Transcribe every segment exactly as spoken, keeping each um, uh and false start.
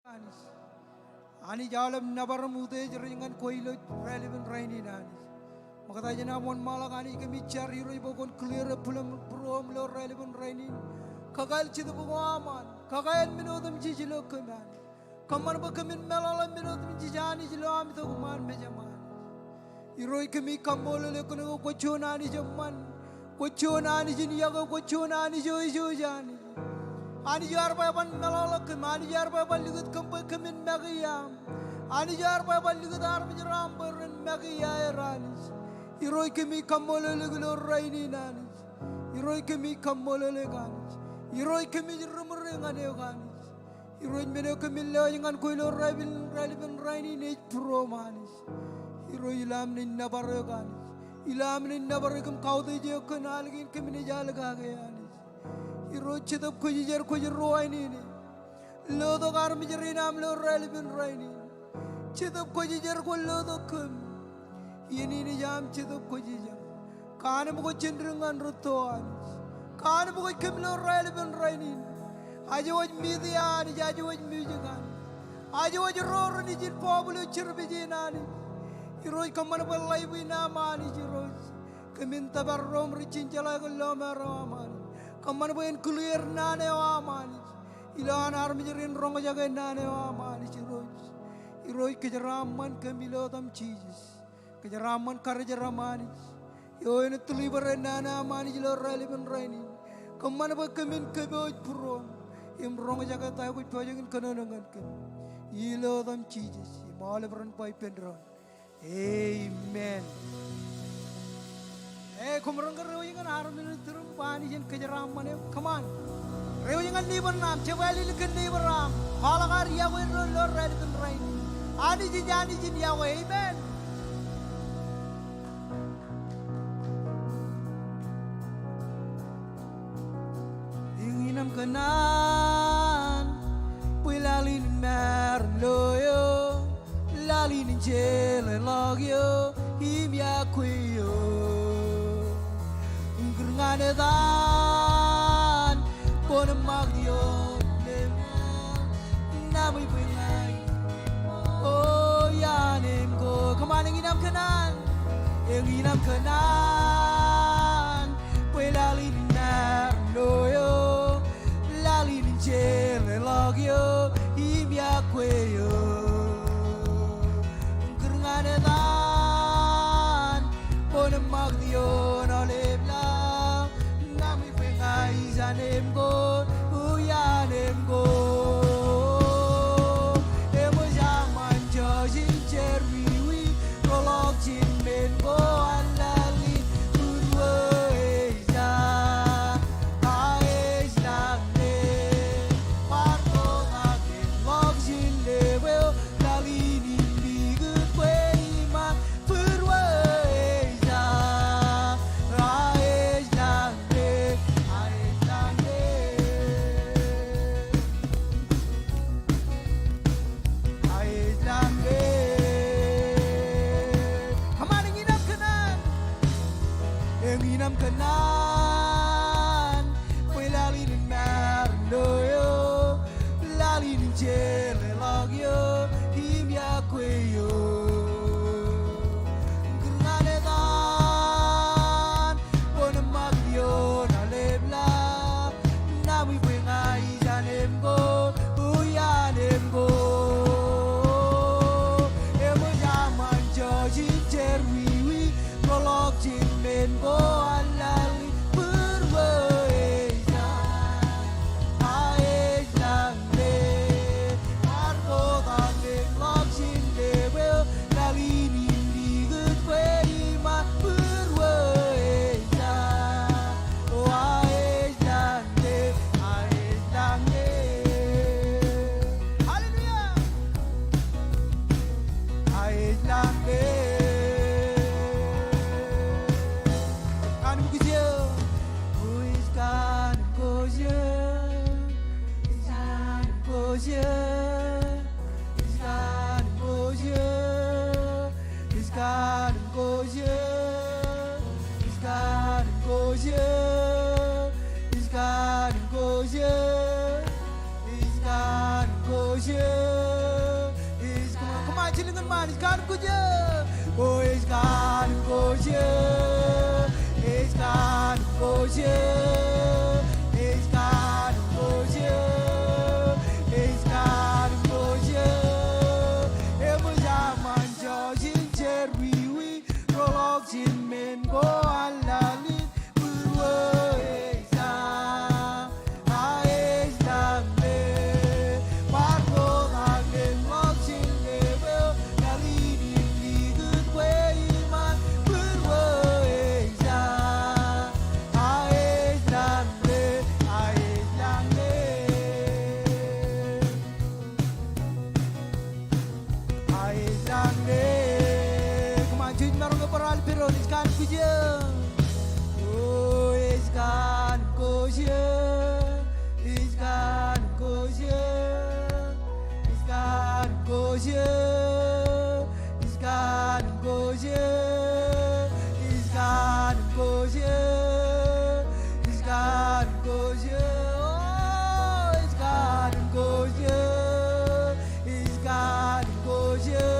Anij. Anij aolep nōbar im utiej rej ñan kwe ilo raelepen rainin Anij. Ṃokta jān am wōnṃaanḷọk Anij kōmij jar Irooj bwe kwōn clear e būruōm, būruōm ilo raelepen rainin. Kakāāl Jetōb ko aṃ Anij. Kakāāl men otemjej ilo kōm Anij. Kōṃṃan bwe kōmin meḷọkḷọk men otemjej Anij ilo am itok iṃaan mejaṃ Anij. Irooj kōmij kaṃṃoolol eok kōn ke kwō juon Anij eṃṃan. Kwō juon Anij in yokwe, kwō juon Anij eo ejouj Anij. Anij eo ear ba eban meḷọkḷọk kōm, Anij eo ear ba eban likūt kōm bwe kōmin make iaam. Anij eo ear ba eban likūt armej raṇ bwe ren make iaer Anij. Irooj kōmij kaṃṃoolol eok ilo rainin Anij. Irooj kōmij kaṃṃoolol eok Anij. Irooj kōmij ri ṃuri ñan eok Anij. Irooj men eo kōmin lewōj ñan kwe ilo raelepen, raelepen rainin ej būruōm Anij. Irooj ilo am naaj nōbar eok Anij. Ilo am naaj nōbar eok im kautiej eok kōn al kein kōm naaj al kake Anij. Irooj Jetōb Kwōjarjar, kwōj ruwainene. Lotok armej rein aṃ ilo raelepen rainin. Jetōb Kwōjarjar kwōn lotok kōm. Iien in ej aṃ Jetōb Kwōjarjar. Kaanemkwōj jān dik ñan rūtto Anij. Kaanemkwōj kōm ilo raelepen rainin. Aje wōj media Anij, aje wōj music Anij. Aje wōj ro ren ijin bọọbwil eo jerbal in Anij. Irooj kōṃṃan bwe live in aṃ Anij Irooj. Kōmin tōpar ro im ri jin jeḷā kōn lọmọọr eo aṃ Anij. Kōṃṃan bwe en clear naan eo aṃ Anij. Ilowaan armej rein roñjake naan eo aṃ Anij Irooj. Irooj kōjeraaṃṃan kōm ilo etaṃ Jisōs. Kōjeraaṃṃan karijeraṃ Anij. Eo en deliver e naan eo aṃ Anij ilo raelepen rainin. Kōṃṃan bwe kōmin kōpooj būruōm. Im roñjake ta eo kwōj pojak in kōnono ñan kōm. Ilo etaṃ Jisōs. Im aolep ren ba ippān doon. Amen. E, koṃ roñ ke reiwōj ñan armej eo iturin bwe Anij en kōjeraaṃṃan eok. Come on. Reiwōj ñan neighbor eo aṃ, jab ālikin neighbor eo aṃ. Kwaḷọk ad yokwe doon ilo raelepen rainin. Anij ej Anij in yokwe. Amen. Eñin aṃ kōṇaan bwe laḷ in maroñ lo eō, laḷ in jeḷāḷọk eō im yokwe eō. Im kūr ñan etan kwōn ṃakūt ioon lem Nabwe bwe ña ij, o iaan im ko. Come on, eñin aṃ kōṇaan. Eñin aṃ kōṇaan bwe laḷ in maroñ lo eō, laḷ in jeḷāḷọk eō im yokwe eō. Im kūr ñan etan kwōn ṃakūt ioon aolep laḷ. Nabwe bwe ña ij iaan im ko, o iaan im ko. Eṃōj aṃ an jọjin jerọwiwi, roḷọk jān men ko an laḷ in būruō ej iaan. Ej lañ me, bar ko ḷọk jān lep eo, laḷ in im likūt kwe iṃaan būruō ej iaan. Ej lañ me, ej lañ me. Ej lañ me. Come on, eñin aṃ kōṇaan. Eñin aṃ kōṇaan bwe laḷ in maroñ lo eō, laḷ in jeḷāḷọk eō im yokwe eō. Im kūr ñan etan kwōn ṃakūt ioon aolep laḷ. Nabwe bwe ña ij iaan im ko, o iaan im ko. Eṃōj aṃ an jọjin jerọwiwi, roḷọk jān men ko an laḷ in būruō ej iaan. Ej lañ me, bar ko ḷọk jān lep eo, laḷ in im likūt kwe iṃaan būruō ej iaan. O ej lañ me, ej lañ me. Hallelujah. Ej lañ me. Kanooj eo. Ej kanooj eo. Ej kanooj eo. Ej kanooj eo. Ej kanooj eo. Ej kanooj eo. Ej kanooj, ej kanooj, ej kanooj, ej kanooj, ej kanooj. Eṃōj aṃ anjọ jān jerọwiwi, roḷọk jān men ko an laḷ in. Come on, juj maroñ ke bar al pedoḷ, ej kanooj eō. O, ej kanooj eō, ej kanooj eō, ej kanooj eō, ej kanooj eō, ej kanooj eō, ej kanooj eō, o, ej kanooj eō. Ej kanooj eō,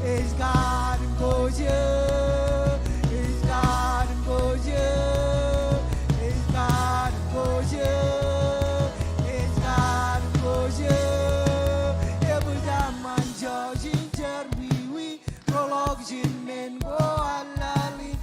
ej kanooj eō, ej kanooj eō, ej kanooj eō, ej kanooj eō. Eṃōj aṃ anjọ jān jerọwiwi, roḷọk jān men ko an laḷ in.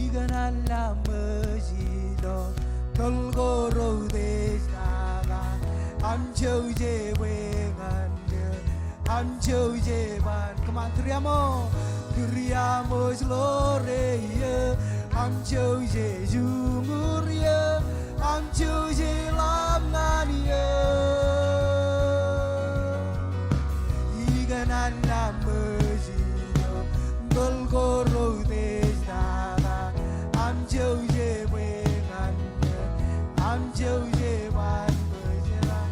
Ikōṇaan laṃōj ilo tōl ko routiej tata, aṃ jouje bwe ñan eō, aṃ jouje ban. Come on, tūriaṃo, tūriaṃo ej ḷoore eō, aṃ jouje juñūr eō, aṃ jouje ḷap ñan eō. Ikōṇaan laṃōj ilo tōl ko routiej tata, aṃ jouje bwe ñan eō, aṃ jouje ban bōjrak.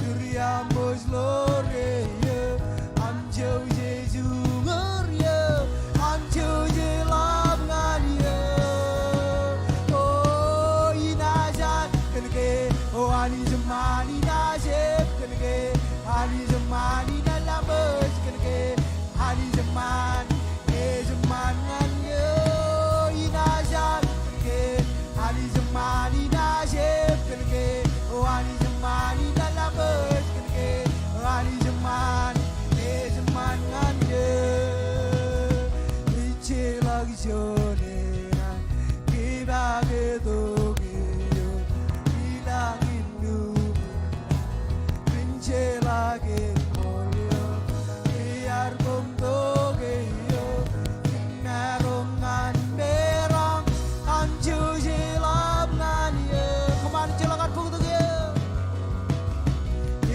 Tūriaṃo ej ḷoore eō, aṃ jouje juñūr eō, aṃ jouje ḷap ñan eō. O, inaaj al kōn ke, o, Anij eṃṃan, inaaj ep kōn ke, Anij eṃṃan, inaaj laṃōj kōn ke, Anij eṃṃan, ej eṃṃan ñan eō. Inaaj al kōn ke, Anij eṃṃan, inaaj ep kōn ke, o, Anij eṃṃan, inaaj laṃōj kōn ke, o, Anij eṃṃan, ej eṃṃan ñan eō. Ejjeḷọk juon eṇ an kipaktok eō, ilañ in uṃwin laḷ, kōn jeḷā kōn ṃool eō, iar koṃ tok eō, im maroñ ñan meram, aṃ jouje ḷap ñan eō. Come on, ejjeḷọk ad bōktok eō.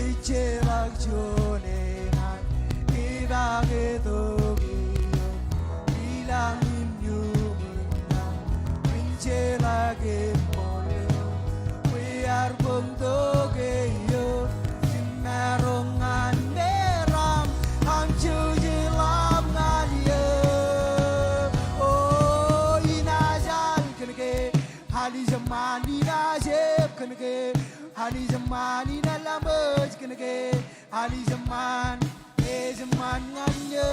Ejjeḷọk juon eṇ an kipaktok eō, ilañ in uṃwin laḷ, kōn jeḷā kōn ṃool eō, bwe iar koṃ tok eō, im maroñ ñan meram, aṃ jouje ḷap ñan eō. O, inaaj al kōn ke, Anij eṃṃan, inaaj ep kōn ke, Anij eṃṃan, inaaj laṃōj kōn ke, Anij eṃṃan, ej eṃṃan ñan eō.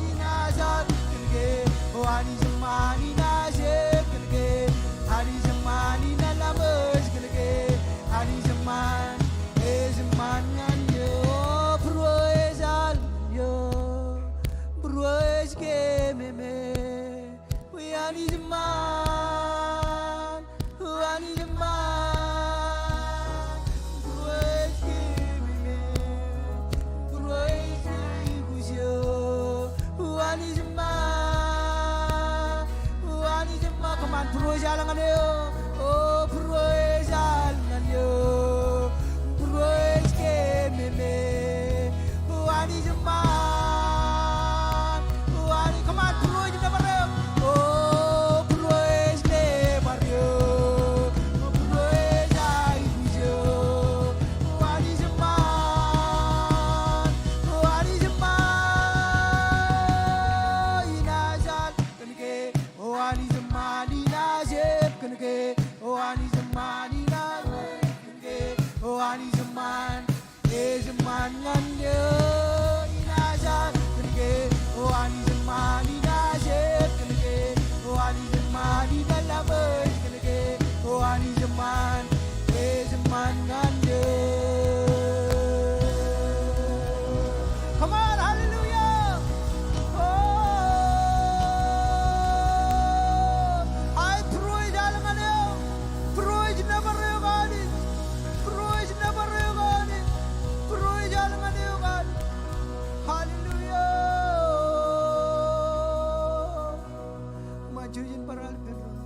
Inaaj al kōn ke, o, Anij eṃṃan, inaaj ep kōn ke, Anij eṃṃan, inaaj laṃōj kōn ke, Anij eṃṃan, ej eṃṃan ñan eō. Būruō ej al ñan eō, būruō ej keememej. Bwe Anij eṃṃan, o Anij eṃṃan, būruō ej keememej, būruō ej keikuj eō, o Anij eṃṃan, o Anij eṃṃan. Come on, būruō ej al ñan eō, o būruō ej ñan eō, inaaj aō kōn ke, O Anij eṃṃan, inaaj eō kōn ke, O Anij eṃṃan, inaaj laṃōj kōn ke, O Anij eṃṃan, ej eṃṃan ñan eō. Come on, hallelujah. Oh, I praise al ñan eō. Praise nōbar eok Anij. Praise nōbar eok Anij. Praise al ñan eok Anij. Hallelujah. Kōṃṃan jouj im bar al ippān doon.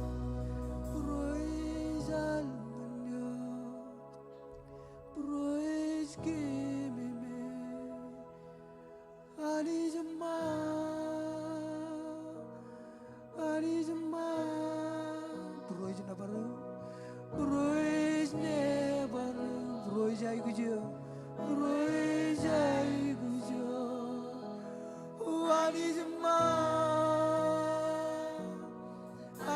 Praise al ñan eō. Praise kememej. Anij eṃṃan, Anij eṃṃan. Praise nōbar eō, praise nōbar eō, praise aikuj eō, praise aikuj eō. O Anij eṃṃan,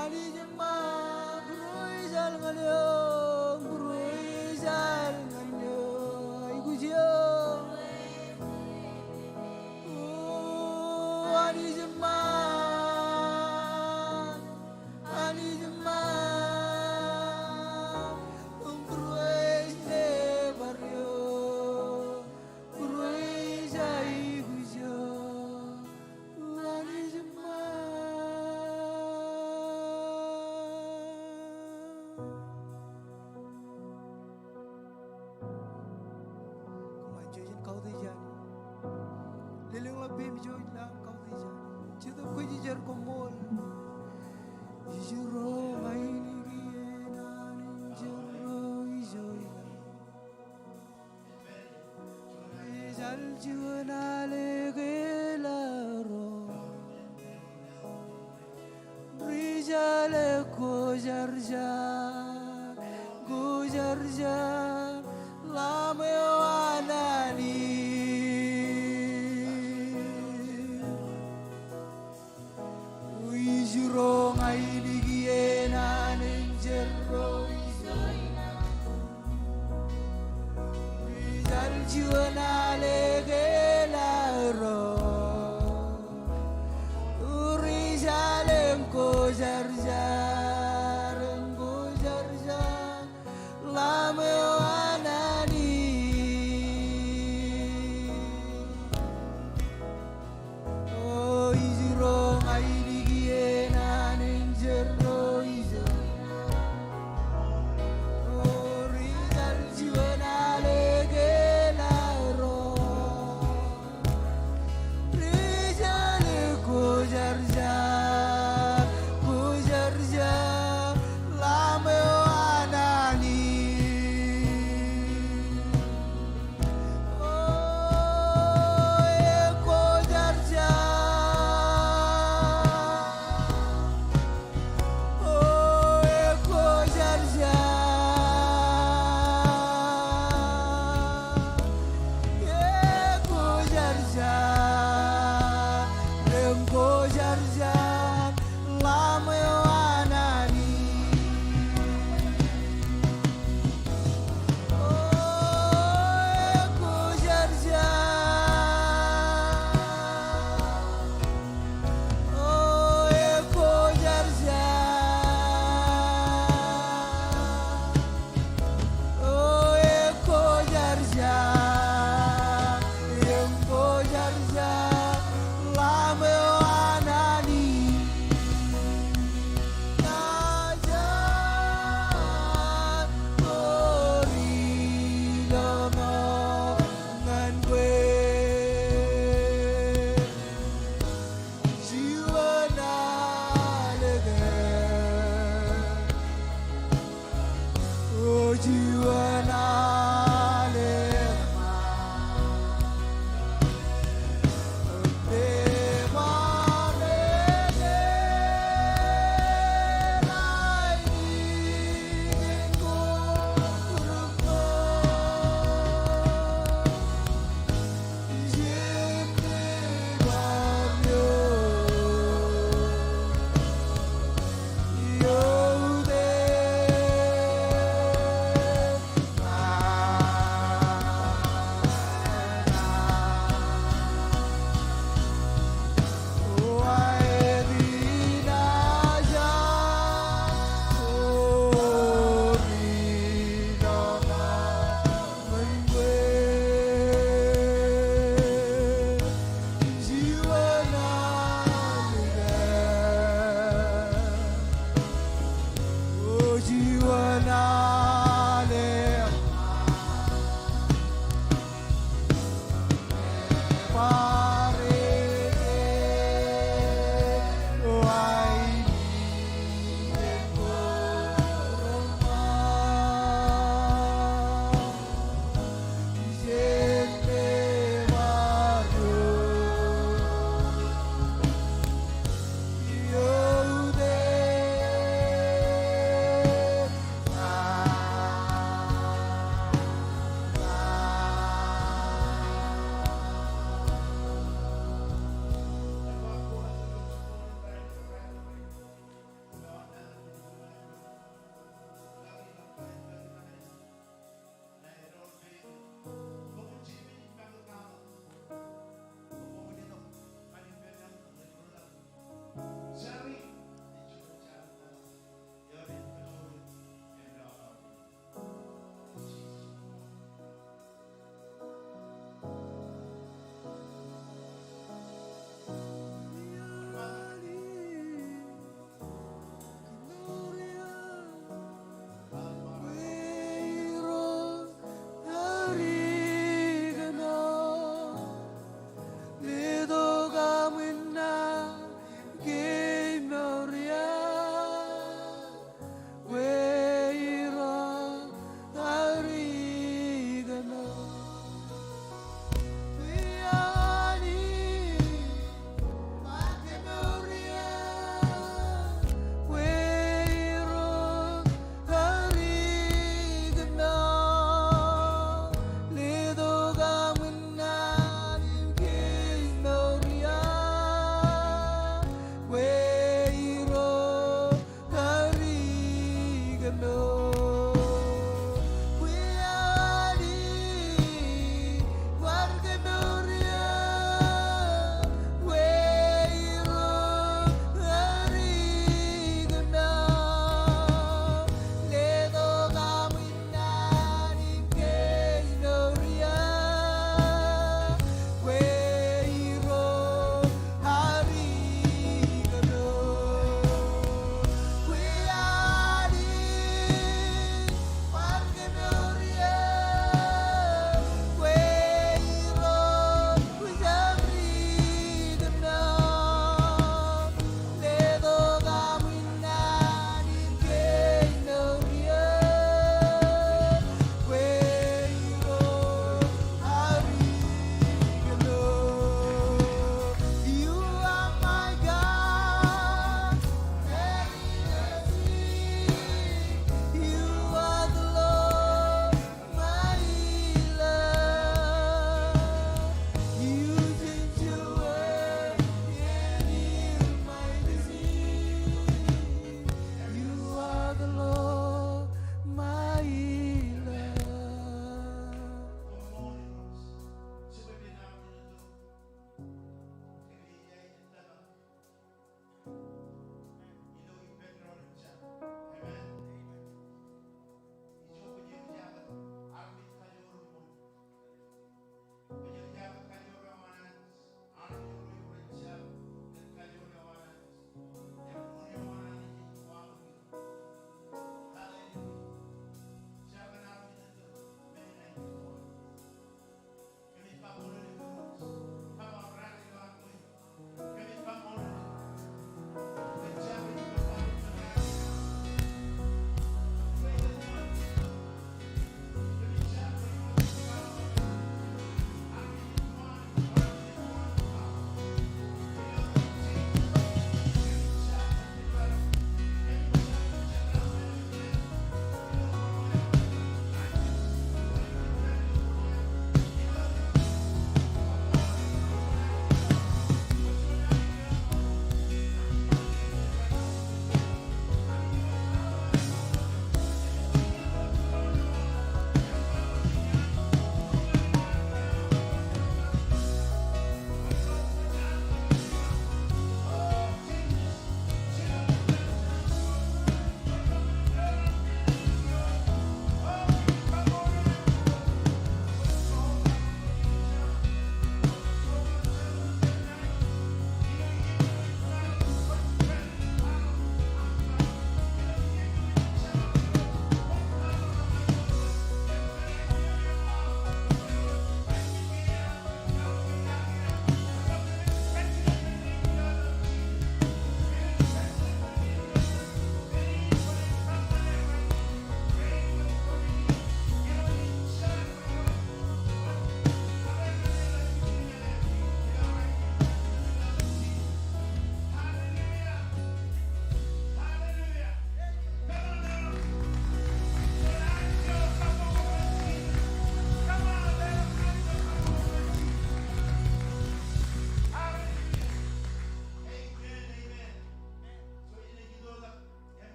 Anij eṃṃan, praise al ñan eō, praise al ñan eō, aikuj eō. O Anij eṃṃan, Anij eṃṃan, praise nōbar eō, praise aikuj eō. Anij eṃṃan. Kōṃṃan jouj im kautiej Anij. Lelōñḷọk peiṃ ijo ilo aṃ kautiej Anij. Jetōb Kwōjarjar, koṃṃool. Ijro ña in ikien an injerro ijo ilo Ri jal juon al ekōḷaro. Ri jal kwōjarjar, kwōjarjar Lamb eo an Anij. Ijro ña in ikien an injerro ijo ilo. Ri jal juon al ekōḷaro. Ri jal kwōjarjar, kwōjarjar Lamb eo an Anij. O ijro ña in ikien an injerro ijo. O ri jal juon al ekōḷaro.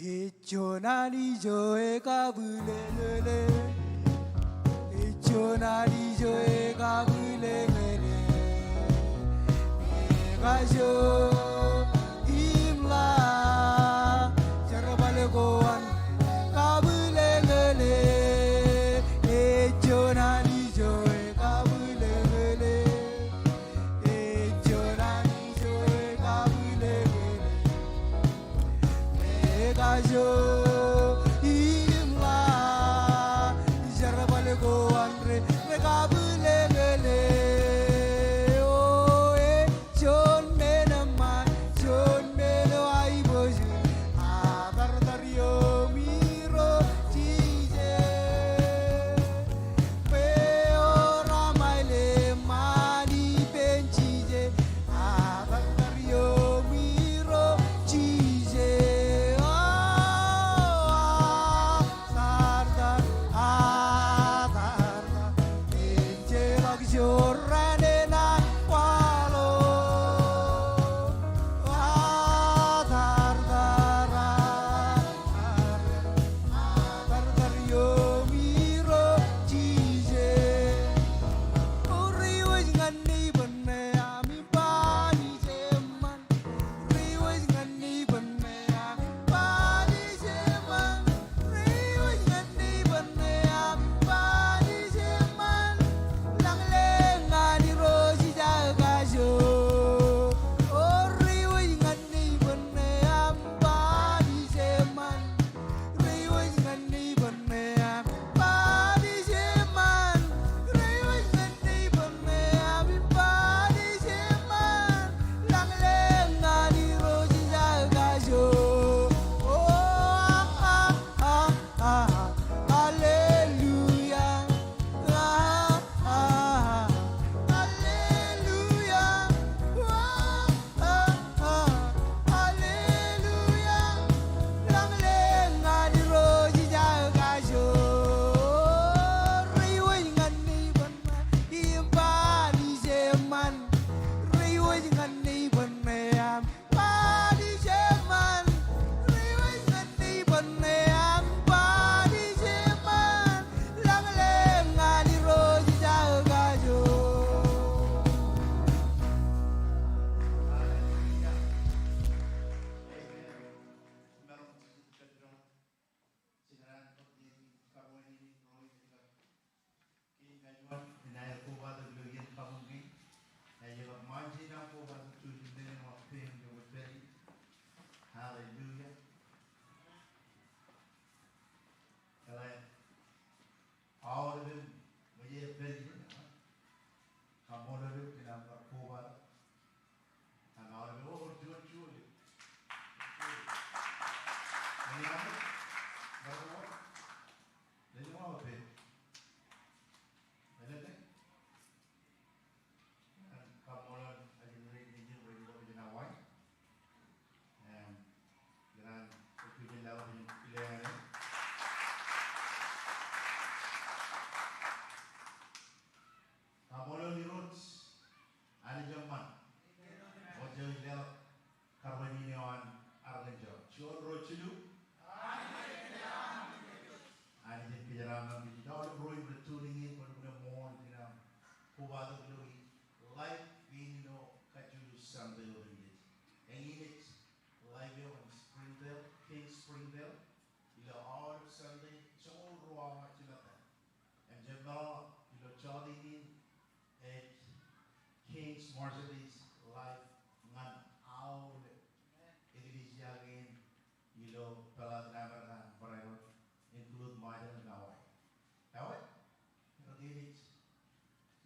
Ejuon Anij eo ekabwilōñōle. Ejuon Anij eo ekabwilōñōle. Ekajo im ḷa. Jerbal ko an kabwilōñōle. Ejuon Anij eo ekabwilōñōle. Ejuon Anij eo ekabwilōñōle. Ekajo Ko an ri, ri kabwilōñlōñ, o, e, juon men eṃṃan, juon men eo aiboojoj, atartar iuṃwin ro Jisōs. Bwe eo rej ṃail eṃṃan ippān Jisōs, atartar iuṃwin ro Jisōs. A, atartar, atartar, enjeḷọk jorrāān enaaj waḷọk. Atartar, atartar, atartar iuṃwin ro Jisōs. O, reiwōj ñan neighbor ṇe aṃ im ba ij eṃṃan. Reiwōj ñan neighbor ṇe aṃ im ba ij eṃṃan. Reiwōj ñan neighbor ṇe aṃ im ba ij eṃṃan. Lañlōñ ñan Irooj ij kajoor. O, reiwōj ñan neighbor ṇe aṃ im ba ij eṃṃan. Reiwōj ñan neighbor ṇe aṃ im ba ij eṃṃan. Reiwōj ñan neighbor ṇe aṃ im ba ij eṃṃan. Lañlōñ ñan Irooj ij kajoor. O, a, a, a, a, hallelujah. A, a, a, hallelujah. A, a, a, hallelujah. Lañlōñ ñan Irooj ij kajoor. Reiwōj ñan neighbor ṇe aṃ im ba ij eṃṃan. Reiwōj ñan neighbor ṇe aṃ im ba ij eṃṃan. Reiwōj ñan neighbor ṇe aṃ im ba ij eṃṃan. Lañlōñ ñan Irooj ij kajoor. Hallelujah. Amen. Maroñ jijet kōjro. Jekdọọn bōk ilo kabuñ in ro ilo Kein kajuon, inaaj kobatok ilo iien kabuñ kein. Ej ḷọk ṃaan jenaaj kobatok ilo iien kabuñ kein. Hallelujah. Eḷap aolepen ṃōj eo pād ijo, kaṃṃoolol eok kōn aṃ kar kobatok. An aolepen eo, o, juon, juon. Ej aṃ, bar ko, ej aṃ pād. Elōñ. Im kaṃṃoolol ajri ro ilo ijin, ro ilo ijin Hawaii. Im ikōṇaan ej kōjjeḷā ḷọk ijin kile ñan eok. Kaṃṃoolol Irooj, Anij eṃṃan. Eo ej leḷọk karuwainene eo an Arkansas. Juon, ruo, jilu. Anij ej kōjeraaṃṃan kōj. Ilo aolep ro im rej tuning in, kwōlukkuun eṃṃool kōn aṃ kobatok ilo live kein ilo kajjojo Sunday otemjej. Eñin ej live eo in Springdale, King Springdale, ilo aolep Sunday joñoul ruo awa jimattan. Im jab meḷọkḷọk ilo jota in ej King's Marshallese live ñan aolep eklejia kein ilo peḷaakin Amerika im barāinwōt, include Majeḷ im Hawaii. Ewōr, rej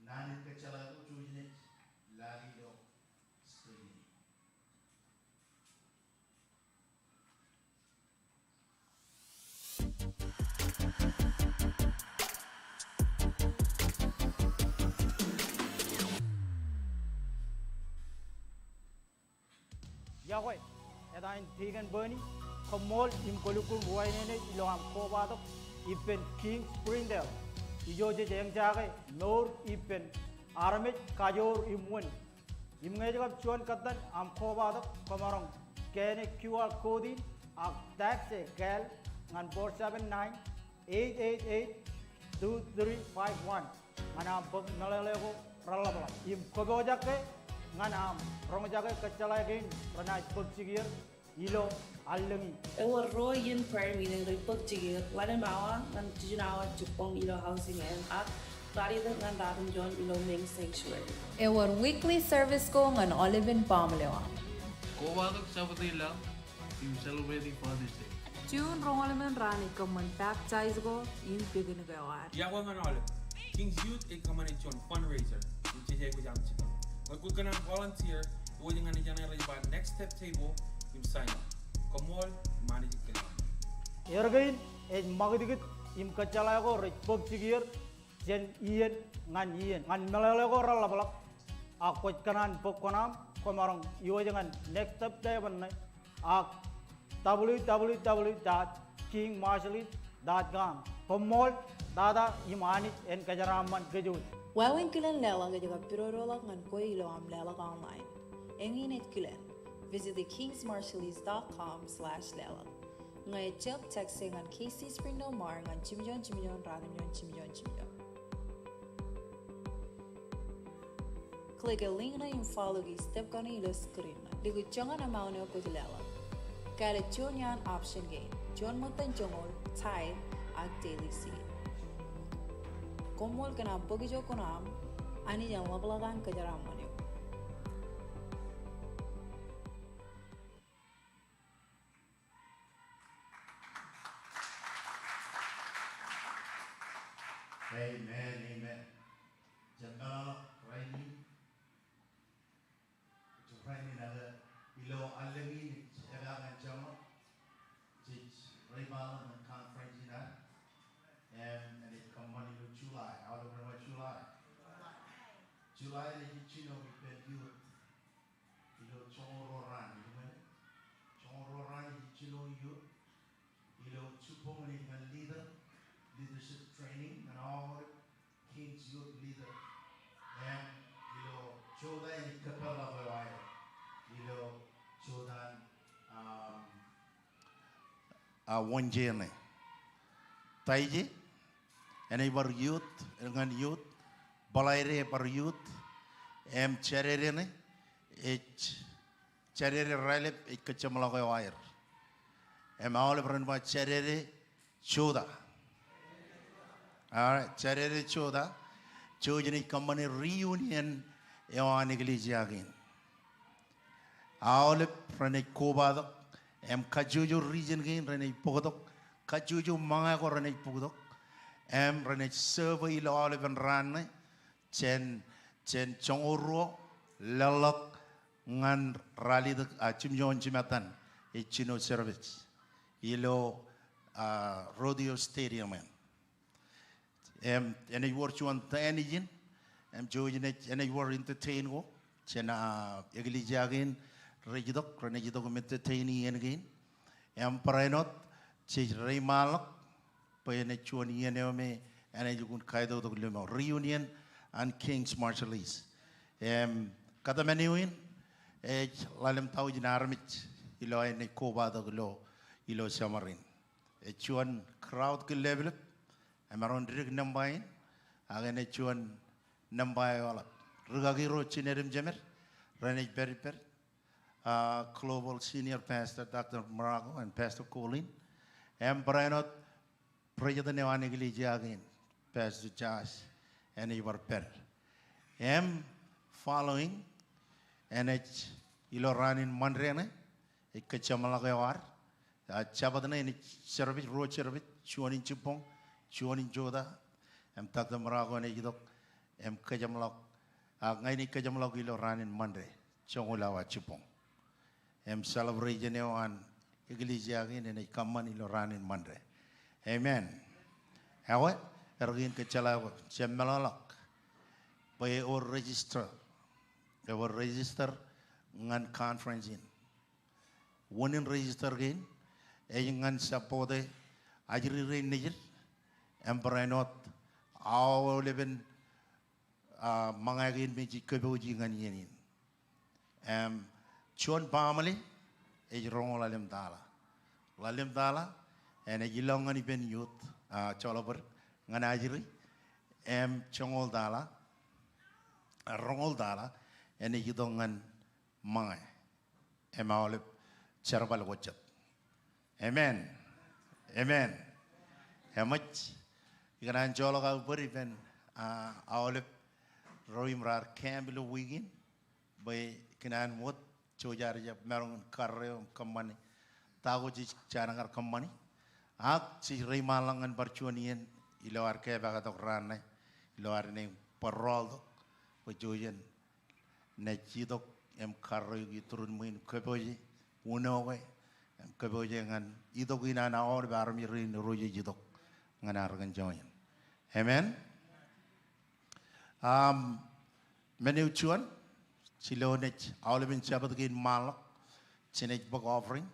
naan in kōjjeḷā ko, jouj im ej lale ilo screen in. Iọkwe, eta in Deacon Bernie, koṃṃool im kwōlukkuun ruwaineneik ilo aṃ kobatok ippān King Springdale. Ijo jej eñjake mour ippān armej, kajoor im wōn. Im ñe ej kab juon kōttan aṃ kobatok, kwōmaroñ kene QR code in ak text e kāāl ñan four seven nine, eight eight eight, two three five one. Ñan aṃ bōk meḷeḷe ko reḷapḷap im kōpoojakke ñan aṃ roñjake kōjjeḷā kein renaaj bōk jikier ilo allōñ in. Ewōr ruo iien prayer meeting rej bōk jikier, ḷalem awa ñan jiljino awa jibboñ ilo Housing Inn ak ralitōk ñan ratimjuon ilo Ming Sanctuary. Ewōr weekly service ko ñan aolepen baaṃle eo aṃ. Kobatok Sabbath in lọmọọr im celebrate Father's Day. Juun roñoul emān raan ej kōṃṃan baptize ko im pekin ko ad. Iọkwe ñan aolep. King's Youth ej kōṃṃane juon fundraiser im jej aikuj aṃ jibwe. Ñe kwōj kōṇaan volunteer, iwōj ñan ijeṇe rej ba Next Step Table im sign up. Koṃṃool im Anij en kilen. Er kein ej ṃakūtkūt im kōjjeḷā ko rej bōk jikier jān iien ñan iien ñan meḷeḷe ko reḷapḷọk. Ak kwōj kōṇaan bōk kuṇaaṃ, kwōmaroñ iwōj ñan Next Step Table ṇe, ak www dot king marshallese dot com. Koṃṃool tata im Anij en kōjeraaṃṃan kōj. Wāween kilen leḷọk ej kab pidodoḷọk ñan kwe ilo aṃ leḷọk online. Eñin ej kilen. Visit the kings marshallese dot com slash leḷọk. Ñe ejjab, text e ñan K C Springdale Mar ñan jimjuon jimjuon ratimjuon jimjuon jimjuon. Click e link ṇe im follow e step kaṇe ilo screen ṇe. Likūt joñan amount eo kwōj leḷọk. Kāālōt juon iaan option kein. Juon ṃōttan joñoul, tithe, ak daily seed. Koṃṃool kōn aṃ bōk ijo kuṇaaṃ, Anij en ḷapḷọk an kōjeraaṃṃan eok. Amen, amen. Jab meḷọkḷọk rainin. Jab rainin ak ilo allōñ in ej epaak ñan jeṃḷọk. Jej reiṃaanḷọk ñan conference in ad. Im enaaj kōṃṃan ilo July. Aolep ren ba July. July ej jino ippān youth. Ilo joñoul ruo raan, ilo men, joñoul ruo raan ej jino youth. Ilo jibboñ enaaj ñan leader, leadership training, ñan aolep King's Youth leader. Im ilo jota enaaj kōpeḷḷọk eo aer. Ilo jotaan, um, a, Wōnje ṇe. Taije, enaaj bar youth, ñan youth, Bōḷaide bar youth, im Jādede ṇe, ej Jādede raelep ej kōjjeṃḷọk eo aer. Im aolep ren ba Jādede jota. All right, Jādede jota. Jouj enaaj kōṃṃane reunion eo an eklejia kein. Aolep renaaj kobatok, im kajjojo region kein renaaj bōktok, kajjojo ṃōñā ko renaaj bōktok, im renaaj serve ilo aolepen raan ṇe, jān, jān joñoul ruo, leḷḷọk ñan ralitōk, a, jimjuon jimattan, ej jino service. Ilo, a, Rodeo Stadium in. Im, enaaj wōr juon tent ijin, im jouj enaaj, enaaj wōr entertain ko, jān, a, eklejia kein rej itok, renaaj itok im entertain iien kein. Im barāinwōt, jej reiṃaanḷọk, bwe enaaj juon iien eo me enaaj lukkuun kaitoktok lōmṇak. Reunion an King's Marshallese. Im, kōtmāne eo in, ej ḷalem taujin armej, ilo aer naaj kobatok ilo, ilo summer in. Ej juon crowd kileplep, emaroñ dik nōṃba in, ak enaaj juon nōṃba eo eḷap. Rikaki ro jined im jemed, renaaj pād ippād, a, Global Senior Pastor Doctor Morocco and Pastor Colleen. Im barāinwōt, president eo an eklejia kein, Pastor Josh, enaaj bar pād. Im following, enaaj ilo raan in Ṃande ṇe, ej kōjjeṃḷọk eo ad, a, Jabōt ṇe enaaj service, ruo service, juon in jibboñ, juon in jota, im Doctor Morocco enaaj itok, im kōjjeṃḷọk, a, ña inaaj kōjjeṃḷọk ilo raan in Ṃande, joñoul awa jibboñ. Im celebration eo an eklejia kein enaaj kōṃṃan ilo raan in Ṃande. Amen. Ekwe, erkein kōjjeḷā ko, jab meḷọkḷọk bwe ewōr register, ewōr register ñan conference in. Wūnin register kein, ej ñan support e ajri rein nejid, im barāinwōt aolepen, a, ṃōñā kein me jej kōpooji ñan iien in. Im, juon baaṃle, ej roñoul ḷalem tala. Ḷalem tala, enaaj ilọk ñan ippān youth, a, joḷọk bōd, ñan ajri, im joñoul tala, roñoul tala, enaaj itok ñan ṃōñā. Im aolep jerbal ko jet. Amen. Amen. Eṃōj, ikōṇaan joḷọk aō bōd ippān, a, aolep ro im raar camp ilo wiik in, bwe kōn an wōt, jouj ad jab maroñ in karreo im kōṃṃane ta ko jej jañin kar kōṃṃani. Ak jej reiṃaanḷọk ñan bar juon iien ilo ad kepaaktok raan ṇe, ilo ad naaj bar rọọltok bwe jen naaj itok im karreoiki turin ṃwiin kōpooje uno ke, im kōpooje ñan itok in an aolep armej rein ro jej itok ñan arkan joñan. Amen. Um, men eo juon, ilo naaj aolepen Jabōt kein ṃaanḷọk, jenaaj bōk offering.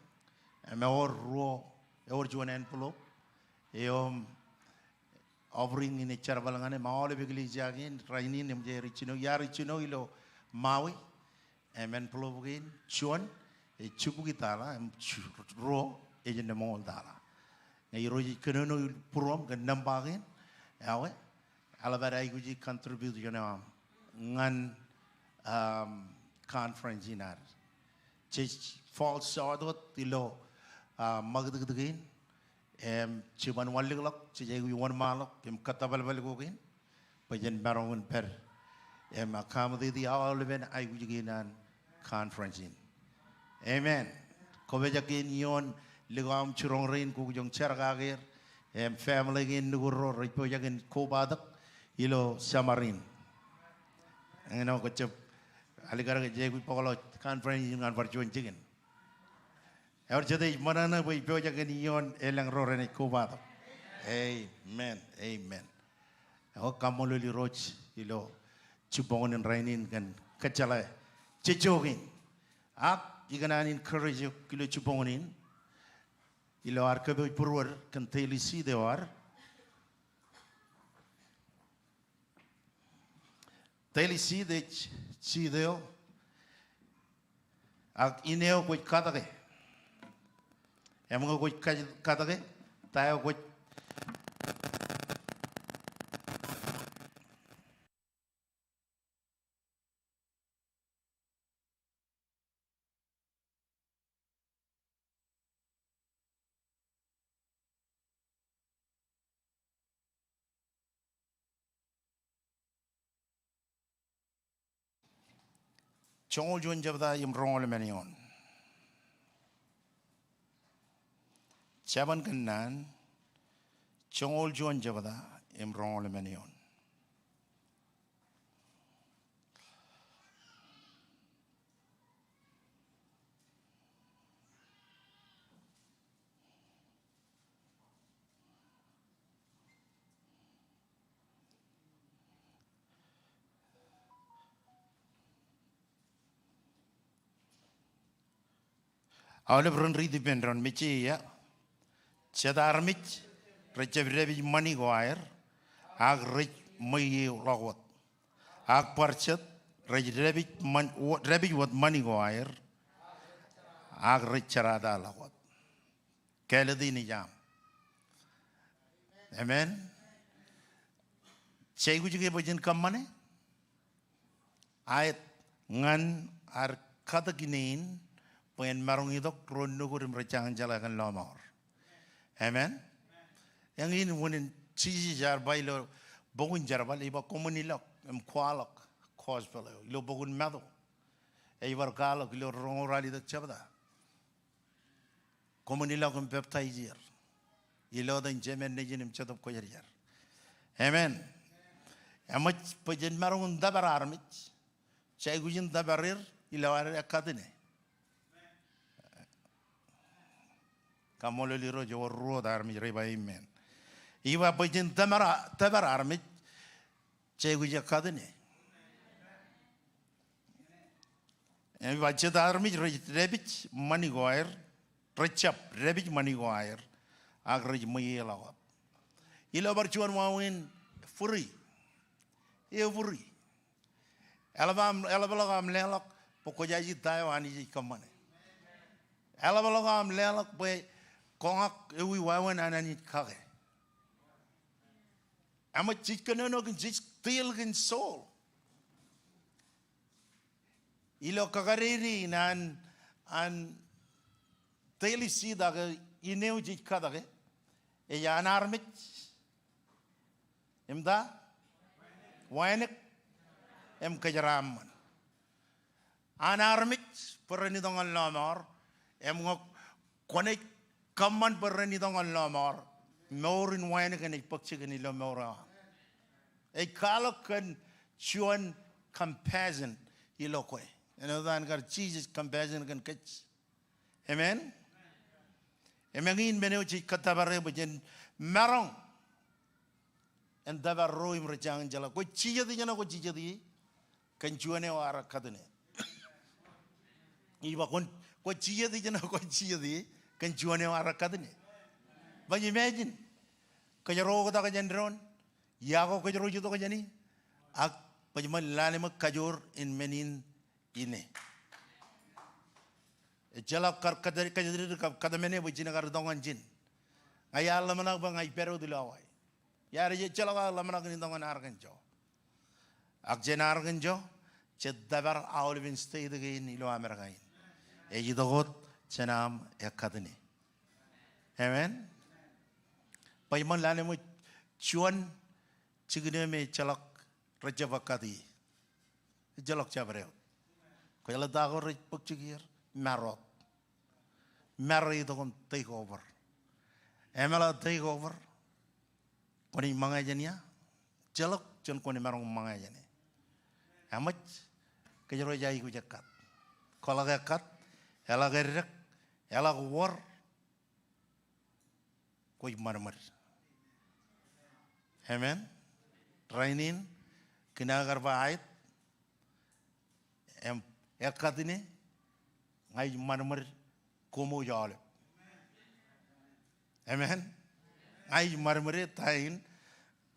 Im ewōr ruo, ewōr juon envelope eo im offering in ej jerbal ñan e, im aolep eklejia kein rainin im jej rijino, iar rijino ilo Maui. Im envelope kein, juon ej jibukwi tala, im ju-, ruo ej lemñoul tala. Ñe irooj ej kōnono būruōṃ kōn nōṃba kein, ewi, eḷap ad aikuji contribution eo aṃ ñan, um, conference in ad. Jej fall short wōt ilo, uh, ṃakūtkūt kein, im jeban wanlikḷọk, jej aikuj wōnṃaanḷọk im kōttōbalbal ko kein bwe jen maroñ in pād im accommodate aolepen aikuj kein an conference in. Amen. Kwōpojak kein ioon likao im jiroñ rein, kwō kwōj jar kake er, im family kein, nukūr ro rej pojak in kobatok ilo summer in. Eñin eo kwōj jab alikkar ke jej aikuj bōkḷọk conference in ñan bar juon jikin. Ewōr jete ej ṃōṇōṇō bwe ej pojak in ioon elōñ ro renaaj kobatok. Amen. Amen. Eo, kaṃṃoolol Irooj ilo jibboñōn in rainin kōn kōjjeḷā jejjo kein. Ak ikōṇaan in encourage eok ilo jibboñōn in, ilo ad kōpooj būruod kōn daily seed eo ad. Daily seed ej seed eo, ak in eo kwōj katōke. Im ñe kwōj kaj-, katōke, ta eo kwōj Joñoul juon jebta im roñoul emān eoon. Jabōn Kōnnaan, joñoul juon jebta im roñoul emān eoon. Aolep ren riit ippān doon, mejje ia? Jet armej rejjab dāpij ṃani ko aer, ak rej ṃweiieḷọk wōt. Ak bar jet rej dāpij ṃan-, wo-, dāpij wōt ṃani ko aer, ak rej jerataḷọk wōt. Kāālōt in ej aṃ. Amen. Jej aikuj ke bwe jen kōṃṃane? Aet, ñan ad katōk ine in bwe en maroñ itok ro nukūd im rej jañin jeḷā kōn lọmọọr. Amen. Eñin wūnin Jisōs ear ba ilo bok in Jerbal, ej ba, koṃwin ilọk im kwaḷọk gospel eo. Ilo bok in Matu, ej bar kwaḷọk ilo roñoul ralitōk jebta. Koṃwin ilọk im peptaij er ilo etan Jemān, Nejin im Jetōb Kwōjarjar. Amen. Eṃōj bwe jen maroñ in tōpar armej. Jej aikuj in tōpar er ilo ad ekkat ine. Kaṃṃoolol Irooj, ewōr ruo wōt armej rej ba amen. Ej ba bwe jen tōpar, tōpar armej. Jej aikuj ekkat ine. Ej ba jet armej rej dāpij ṃani ko aer, rejjab dāpij ṃani ko aer, ak rej ṃweiieḷọk wōt. Ilo bar juon wāween, free. E free. Eḷap aṃ, eḷapḷọk aṃ leḷọk bwe kwōjaje ta eo Anij ej kōṃṃane. Eḷapḷọk aṃ leḷọk bwe koñak ewi wāween an Anij kake. Eṃōj jej kōnono kōn, jej deal kōn soul. Ilo kakadede in an, an daily seed ak in eo jej katōke, ej an armej im ta? Wānōk im kōjeraaṃṃan. An armej bwe ren itok ñan lọmọọr, im ñe Kwōnaaj kōṃṃan bwe ren itok ñan lọmọọr. Mour in wānōk enaaj bōk jikin ilo mour eo aṃ. Ej kwaḷọk kōn juon compassion ilo kwe. Āinwōt an kar Jisōs compassion kōn kōj. Amen. Im eñin men eo jej kōttōpare bwe jen maroñ en tōpar ro im rej jañin jeḷā. Kwōj jijet ijeṇe kwōj jijet ie kōn juon eo ear kate ṇe. Ij ba kwōn, kwōj jijet ijeṇe kwōj jijet ie kōn juon eo ear kate ṇe. Baj imagine. Kōjro oktak jān doon. Iọkwe kōjro ej itok jāni. Ak baj ṃōn lale ṃōk kajoor in men in ine. Ejjeḷọk kar kate, kate, kate men e bwe jen kar itok ñan ijin. Ña iar ḷōmṇak bwe ña ij pād wōt ilo Hawaii. Iar ejjeḷọk aō ḷōmṇak in itok ñan Arkansas. Ak jān Arkansas, jej tōpar aolepen state kein ilo Amerika in. Ej itok wōt jān aṃ ekkatini. Amen. Baj ṃōn lale ṃōk juon jikin eo me ejjeḷọk rejjab ekkati. Ejjeḷọk jabdewōt. Kwōjeḷā ta ko rej bōk jikier? Mar wōt. Mar eo itok im take over. Im eḷak take over, kwōnaaj ṃōñā jān ia? Ejjeḷọk jān kwōn maroñ ṃōñā jān e. Eṃōj, kōjro ej aikuj ekkat. Kwaḷọk ekkat, eḷak eddek, eḷak wōr, kwōj ṃadṃōd. Amen. Rainin, kōn aō kar ba aet, im ekkatini, ña ij ṃadṃōd koṃ wōj aolep. Amen. Ña ij ṃadṃōd e ta in,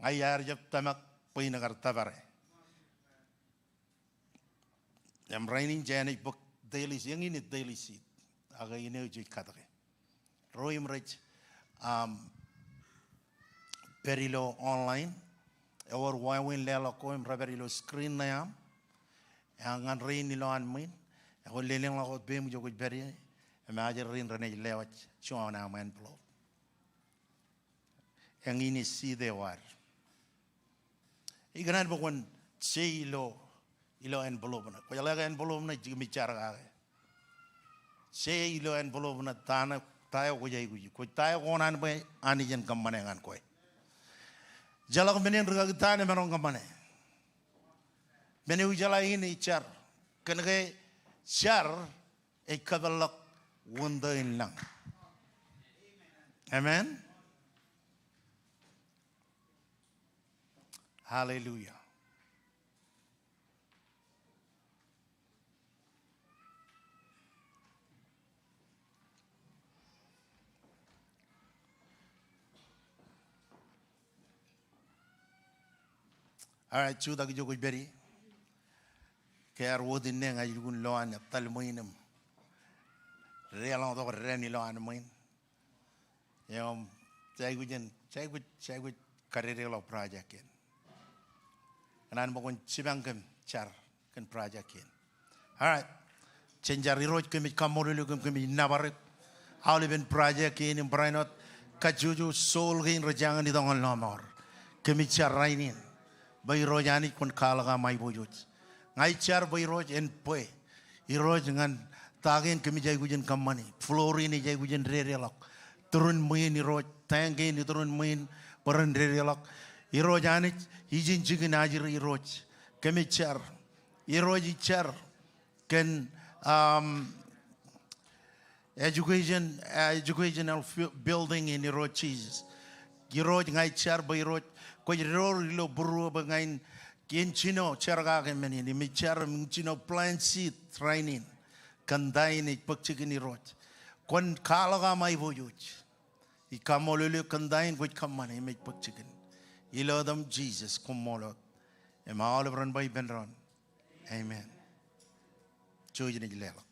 ña iar jab tōmak bwe in kar tōpare. Im rainin jenaaj bōk daily seed, eñin ej daily seed. Ak ine eo jej katke. Ro im rej, um, pād ilo online, ewōr wāween leḷọk ko im rej pād ilo screen ṇe aṃ. Ak ñan rein ilowaan ṃwiin, ewōr lelōñḷọk wōt peiṃ ijo kwōj pād ie, im ajri rein renaaj lewōj juon aṃ envelope. Eñin ej seed eo ad. Ikōṇaan bwe kwōn say ilo, ilo envelope ṇe. Kwōjeḷā ke envelope ṇe ej jikimi jar kake. Say ilo envelope ṇe ta ṇe, ta eo kwōj aikuji. Kwōj ta eo kōṇaan bwe Anij en kōṃṃane ñan kwe. Ejjeḷọk men in rikaki ta ṇe maroñ kōṃṃane. Men eo ijeḷā in ej jar. Kōn ke jar ej kapeḷḷọk window in lañ. Amen. Hallelujah. All right, jutak ijo kwōj pād ie. Ke ear wōt inne ña ij lukkuun lowaan etal ṃwiin im deḷọñtok dān ilowaan ṃwiin. Im, jej aikuj in, jej aikuj, jej aikuj kadedeḷọk project kein. Kōṇaan bwe kwōn jipañ kōm jar kōn project kein. All right. Jen jar. Irooj, kōmij kaṃṃoolol eok im kōmij nōbar eok aolepen project kein im barāinwōt kajjojo soul kein rej jañin itok ñan lọmọọr. Kōmij jar rainin bwe Irooj Anij kwōn kwaḷọk aṃ aiboojoj. Ña ij jar bwe Irooj en bwe Irooj ñan ta kein kōmij aikuj in kōṃṃani. Floor in ej aikuj in dedeḷọk. Turin ṃwiin Irooj, tank kein iturin ṃwiin bwe ren dedeḷọk. Irooj Anij, ijin jikin ajri Irooj. Kōmij jar. Irooj ij jar kōn, um, education, uh, educational fi-, building in Irooj Jisōs. Irooj ña ij jar bwe Irooj kwōj door ilo būruō bwe ña in, in jino jar kake men in, im ij jar im jino plant seed rainin. Kōn ta in ej bōk jikin Irooj. Kwōn kwaḷọk aṃ aiboojoj. Ij kaṃṃoolol eok kōn ta in kwōj kōṃṃane im ej bōk jikin. Ilo etan Jisōs, koṃṃool wōt. Im aolep ren ba ippān doon, amen. Jouj im leḷọk.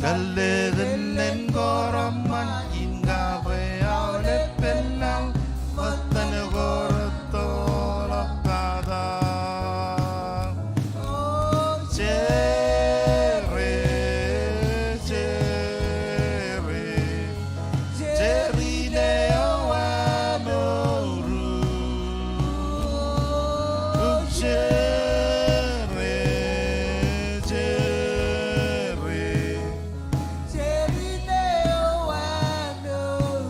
Kallekōn nen kōrọk ṃōn in kake aolep peḷḷọk ṃōttan ko rettoḷọk kōtaan. Jerry, Jerry, Jerry ṇe eo aṃ mour. Jerry, Jerry, Jerry ṇe eo aṃ mour.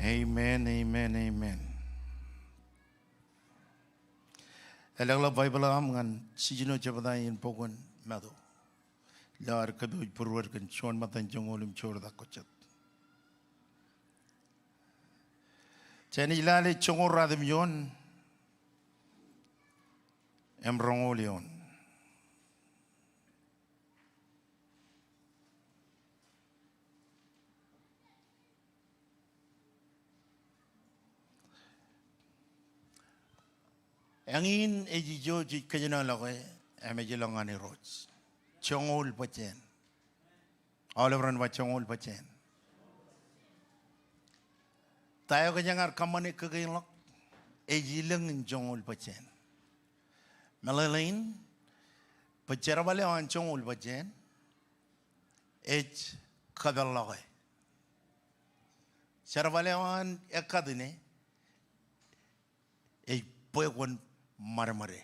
Amen, amen, amen. Eḷḷọk Baibōḷ eo aṃ ñan Jiljino jebta in bok in Matu. Ilo ad kōpooj būruod kōn juon ṃōttan joñoul im joortak ko jet. Jān ej lale joñoul ruatimjuon im roñoul eoon. Eñin ej ijo jej kōjenolọke im ej ilọk ñan Irooj. Joñoul bōjjāān. Aolep ren ba joñoul bōjjāān. Ta eo kōjeañ ar kōṃṃane kōkein ḷọk ej ilōñ in joñoul bōjjāān. Meḷeḷein, bwe jerbal eo an joñoul bōjjāān ej kōpeḷḷọke. Jerbal eo an ekkat ine ej bwe kwōn ṃadṃōde.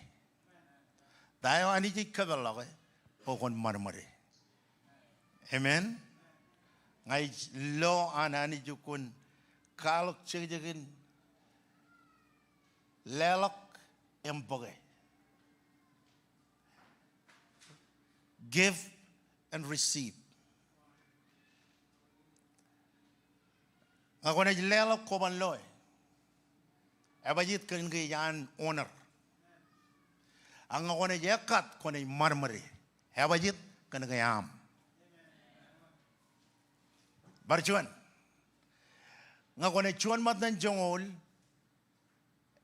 Ta eo Anij ej kōpeḷḷọke bwe kwōn ṃadṃōde. Amen. Ña ij lo an Anij kwōn kwaḷọk jekjekin leḷọk im bōke. Give and receive. Ñe kwōnaaj leḷọk kwō ban loe. Ebajjeet kōn ke ej an owner. Ak ñe kwōnaaj ekkat kwōnaaj ṃadṃōde. Ebajjeet kōn ke aṃ. Bar juon. Ñe kwōnaaj juon ṃōttan joñoul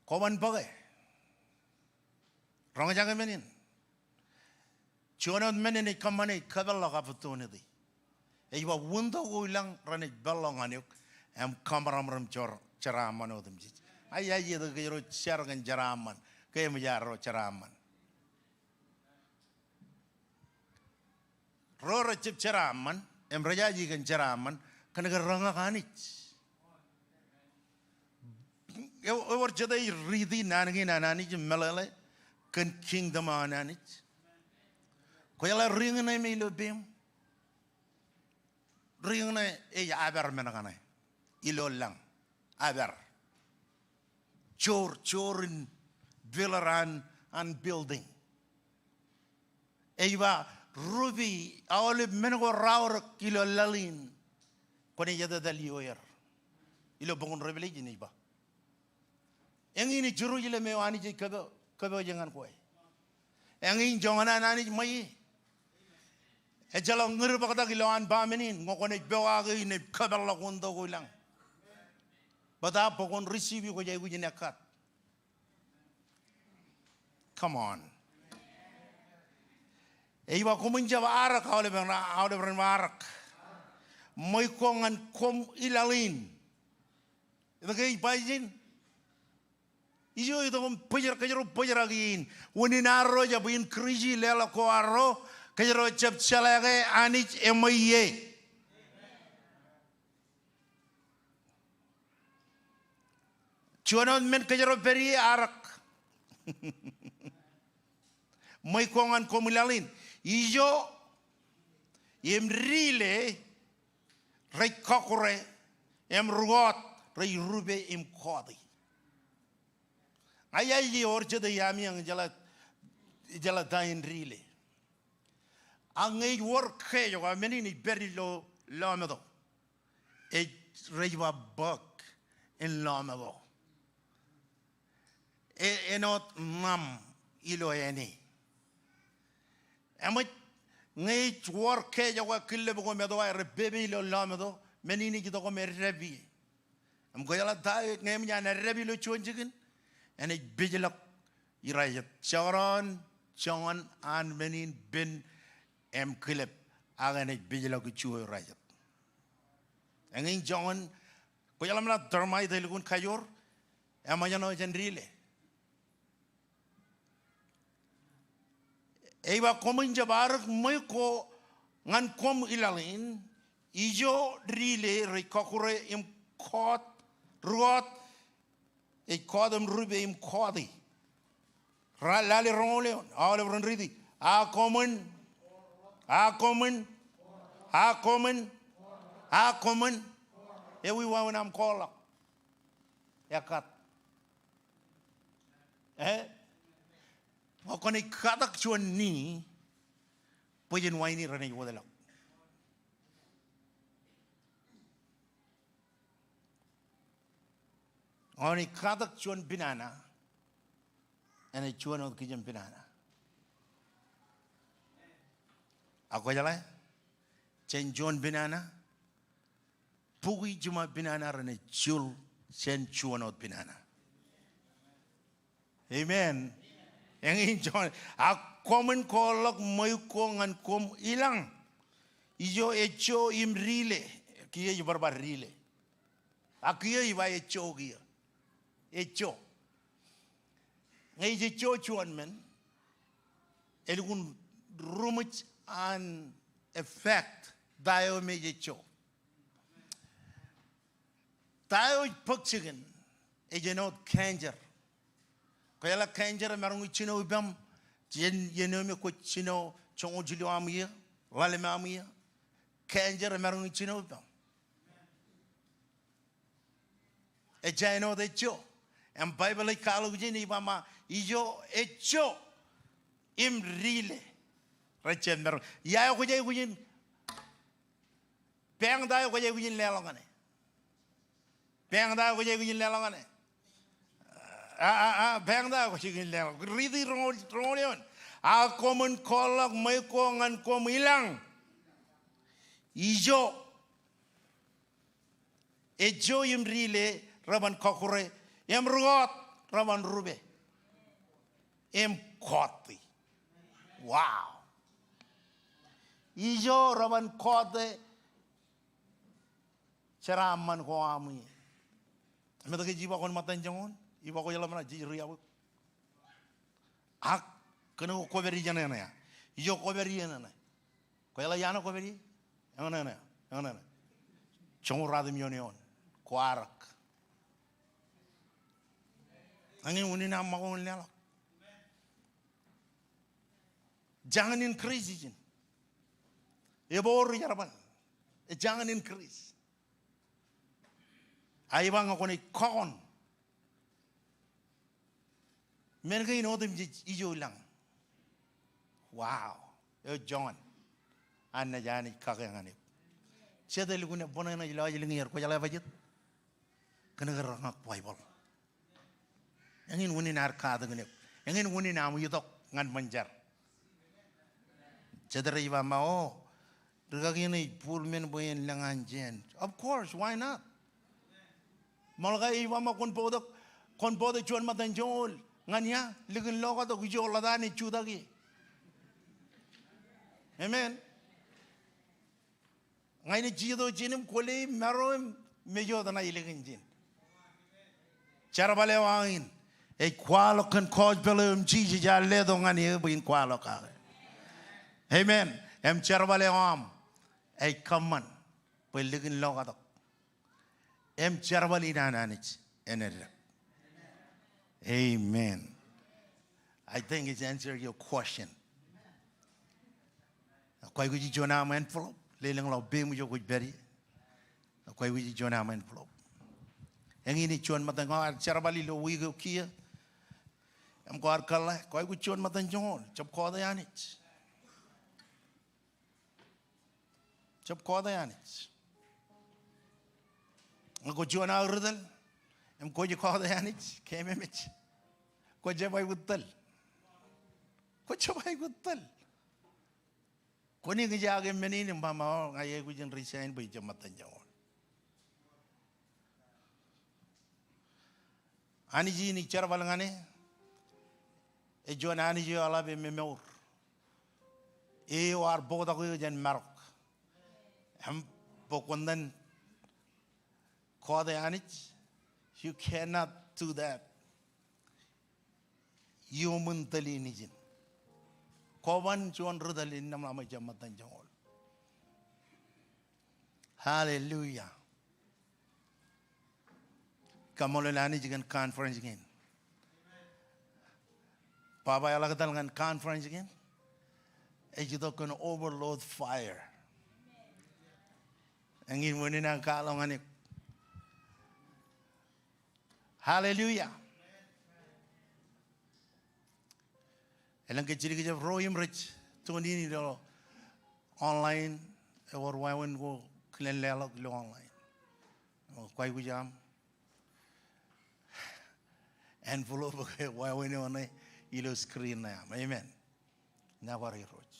kwō ban bōke. Roñjake men in. Juon wōt men in ej kōṃṃane ej kōpeḷḷọk opportunity. Ej ba window ko ilañ renaaj peḷḷọk ñan eok im kōṃrōṃrōṃ jeraṃṃan otemjej. Ak iar itok kōjro jar kōn jeraṃṃan ke eṃōj ad ro jeraṃṃan. Ro rejjab jeraṃṃan im rejaje kōn jeraṃṃan kōn ke reñak Anij. Ewōr jete ej riiti naan kein an Anij im meḷeḷe kōn kingdom eo an Anij. Kwōjeḷā ring ṇe me ilo peiṃ. Ring ṇe ej apar men kaṇe ilo lañ. Apar. Joor, joor in pillar an, an building. Ej ba rupe aolep men ko raorōk ilo laḷ in kwōnaaj etetal ioer. Ilo bok in Revelation ej ba. Eñin ej Jerusalem eo Anij ej kōpo, kōpooje ñan kwe. Eñin joñan an Anij ṃweiie. Ejjeḷọk ñūr bōktak ilowaan ba men in ñe kwōnaaj pokake im kōpeḷḷọk window ko ilañ. Bōtab bwe kwōn receive kwōj aikuj in ekkat. Come on. Ej ba koṃwin jab arōk, aolep ren, aolep ren ba arōk. Ṃweiuk ko ñan koṃ i laḷ in. Etke ej ba ijin? Ijo itok im bōjrak, kōjro bōjrak in. Unin arro jab increase leḷọk ko arro, kōjro jab jeḷā ke Anij eṃweiie. Juon wōt men kōjro pād ie arōk. Ṃweiuk ko ñan koṃ i laḷ in. Ijo im dile rej kọkkure im rūkọọt rej rupe im kọọti. Ña ij aikuj ewōr jete iaami eñ ijeḷā, ijeḷā ta in dile. Ak ñe ij wōr kōj ko men in ij pād ilo lọmeto. Ej rej ba bōk in lọmeto. E, āinwōt ṇam ilo āne. Eṃōj ñe ij wōr kōj ko killep ko meto aer pepe ilo lọmeto, men in ej itok im eddep ie. Im kwōjeḷā ta eo ñe eṃōj an eddep ilo juon jikin, enaaj pejḷọk irajet. Jekdọọn joñan an men in pen im kilep, ak enaaj pejlọk juon eo rej jet. Eñin joñan, kwōjeḷā men an termite elukkuun kajoor, eṃōjṇọ jān dile. Ej ba koṃwin jab arōk ṃweiuk ko ñan koṃ ilaḷ in, ijo dile rej kọkkure im kọọt, rūkọọt, ej kọọt im rupe im kọọti. Ra lale roñoul eoon, aolep ren riiti. A koṃwin, a koṃwin, a koṃwin, a koṃwin. Ewi wāween aṃ kọọlḷọk? Ekkat. Eh? Ñe kwōnaaj katak juon ni, bwe jen wa in renaaj wōtlọk. Ñe kwōnaaj katak juon pinana, enaaj juon wōt kijem pinana. Ak kwōjeḷā, jān juon pinana, bukwi jiṃa pinana renaaj jul jān juon wōt pinana. Amen. Eñin joñan, a koṃwin kọọlḷọk ṃweiuk ko ñan koṃ ilañ. Ijo ejjo im dile. Kiiō ej bar ba dile. A kiiō ej ba ejjo kiiō. Ejjo. Ñe ej ejjo juon men, elukkuun ruṃwij an effect ta eo me ej ejjo. Ta eo ej bōk jikin, ej āinwōt cancer. Kwōjeḷā cancer emaroñ in jino ippaṃ, jān iien eo me kwōj jino joñoul jilu aṃ iiō, ḷalem aṃ iiō. Cancer emaroñ in jino ippaṃ. Ejja āinwōt ejjo. Im Baibōḷ ej kwaḷọk ijin, ej ba ṃōk, ijo ejjo im dile rej jab maroñ. Ia eo kwōj aikuj in, baañ ta eo kwōj aikuj in leḷọk ñan e? Baañ ta eo kwōj aikuj in leḷọk ñan e? A, a, a, baañ ta eo kwōj aikuj in leḷọk? Riiti roñoul, roñoul eoon. A koṃwin kọọlḷọk ṃweiuk ko ñan koṃ ilañ, ijo ejjo im dile reban kọkkure, im rūkọọt reban rupe im kọọti. Wow. Ijo reban kọọte jeraaṃṃan ko aṃ ie. Im etke ij ba kwōn ṃōttan joñoul? Ij ba kwōjeḷā men eo jej ri abwik. Ak kōn ke kwōpād ijeṇe ṇe. Ijo kwōpād ijeṇe ṇe. Kwōjeḷā iaan kwōpād ie? Eñṇe ṇe, eñṇe ṇe. Joñoul ratimjuon eoon. Kwaar rak. Eñin unin aṃ ṃakoko in leḷọk. Jañin increase ijin. Eboor jerbal. Jañin increase. Ak ij ba ñe kwōnaaj kọkoṇ men kein otemjej ijo ilañ. Wow. Eo joñan an naaj Anij kake ñan eok. Jet elukkuun bōne ṇe ilo ej lōñ er, kwōjeḷā bajjek? Kōn ke reñak Baibōḷ. Eñin unin ad katakin eok. Eñin unin aṃ itok ñan ṃōn jar. Jet rej ba ṃōk, o, rikaki eṇ ej bōd men bwe en lōñ an jān. Of course, why not? Ṃool ke ej ba ṃōk kwōn bōktok, kwōn bōktok juon ṃōttan joñoul ñan ia, likin lokatok ijo ḷotak eṇ ej jutak ie. Amen. Ña in ej itok jān im kwōle im maro im mejot ṇa ej likin ijin. Jerbal eo aō in ej kwaḷọk kōn gospel eo im Jisōs ear letok ñan eō bwe in kwaḷọk kake. Amen. Im jerbal eo aṃ ej kōṃṃan bwe likin lokatok. Im jerbal in an Anij en eddek. Amen. I think it's answer your question. Kwōj aikuji juon aṃ envelope, lelōñḷọk peiṃ ijo kwōj pād ie. Kwōj aikuji juon aṃ envelope. Eñin ej juon ṃōttan, ñe kwaar jerbal ilo wiik eo kiiō im kwaar kōḷḷā, kwōj aikuj juon ṃōttan joñoul, jab kọọte Anij. Jab kọọte Anij. Ñe kwō juon aō ri tōl im kwōj kọọte Anij, keememej. Kwō jab aikuj tōl. Kwō jab aikuj tōl. Kwōn eñjake men in im ba ṃōk, o, ña ij aikuj in resign bwe ij jab ṃōttan joñoul. Anij in ij jerbal ñan e. Ej juon Anij eo eḷap e memour. Eo ear bōktok eō jān marok. Im bwe kwōn iten kọọte Anij, you cannot do that. Iuṃwin tōl in ijin. Koban juon ri tōl in ṇe ṃōṃ ej jab ṃōttan joñoul. Hallelujah. Kaṃṃoolol Anij kōn conference kein. Baba eḷak etal ñan conference kein. Ej itok kōn overload fire. Eñin wōn in aō kwaḷọk ñan eok. Hallelujah. Elōñ ke jidik jab ro im rej tune in ilo online, ewōr wāween ko kilen leḷọk ilo online. Kwōj aikuj aṃ envelope ke wāween eo ṇe ilo screen ṇe aṃ. Amen. Nōbar Irooj.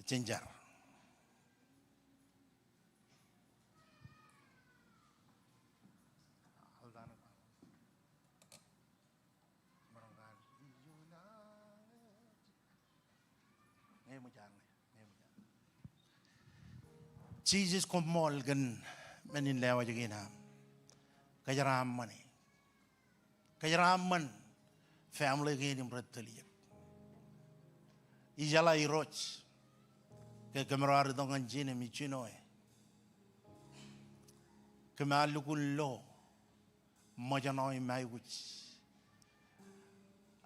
Jen jar. Jisōs, koṃṃool kōn men in lewōj kein aṃ. Kōjeraaṃṃan e. Kōjeraaṃṃan family kein im rej tōl ijeṇ. Ijeḷā Irooj ke kōmro ar itok ñan ijin im ijjino e. Kōm ar lukkuun lo ṃōjṇọ im aikuj.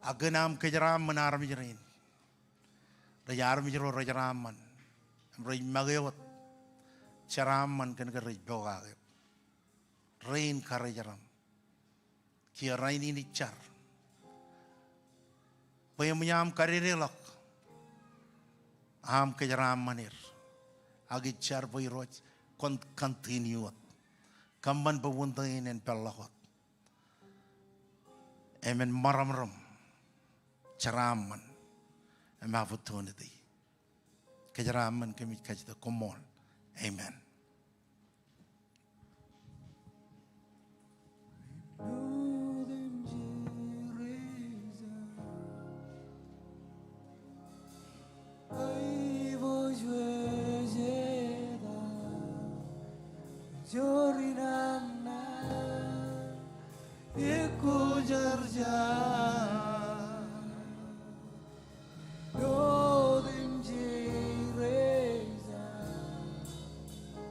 Ak kōn aṃ kōjeraaṃṃan armej rein. Rej armej ro rejeraaṃṃan im rej make wōt jeraaṃṃan kōn ke rej pokake. Rein karijeram. Kiiō rainin ij jar bwe eṃōj aṃ kadedeḷọk aṃ kōjeraaṃṃan er. Ak ij jar bwe Irooj kwōn continue wōt. Kōṃṃan bwe window in en peḷḷọk wōt im en ṃōrōmrōm jeraaṃṃan im opportunity. Kōjeraaṃṃan kōmij kajjitōk, koṃṃool. Amen.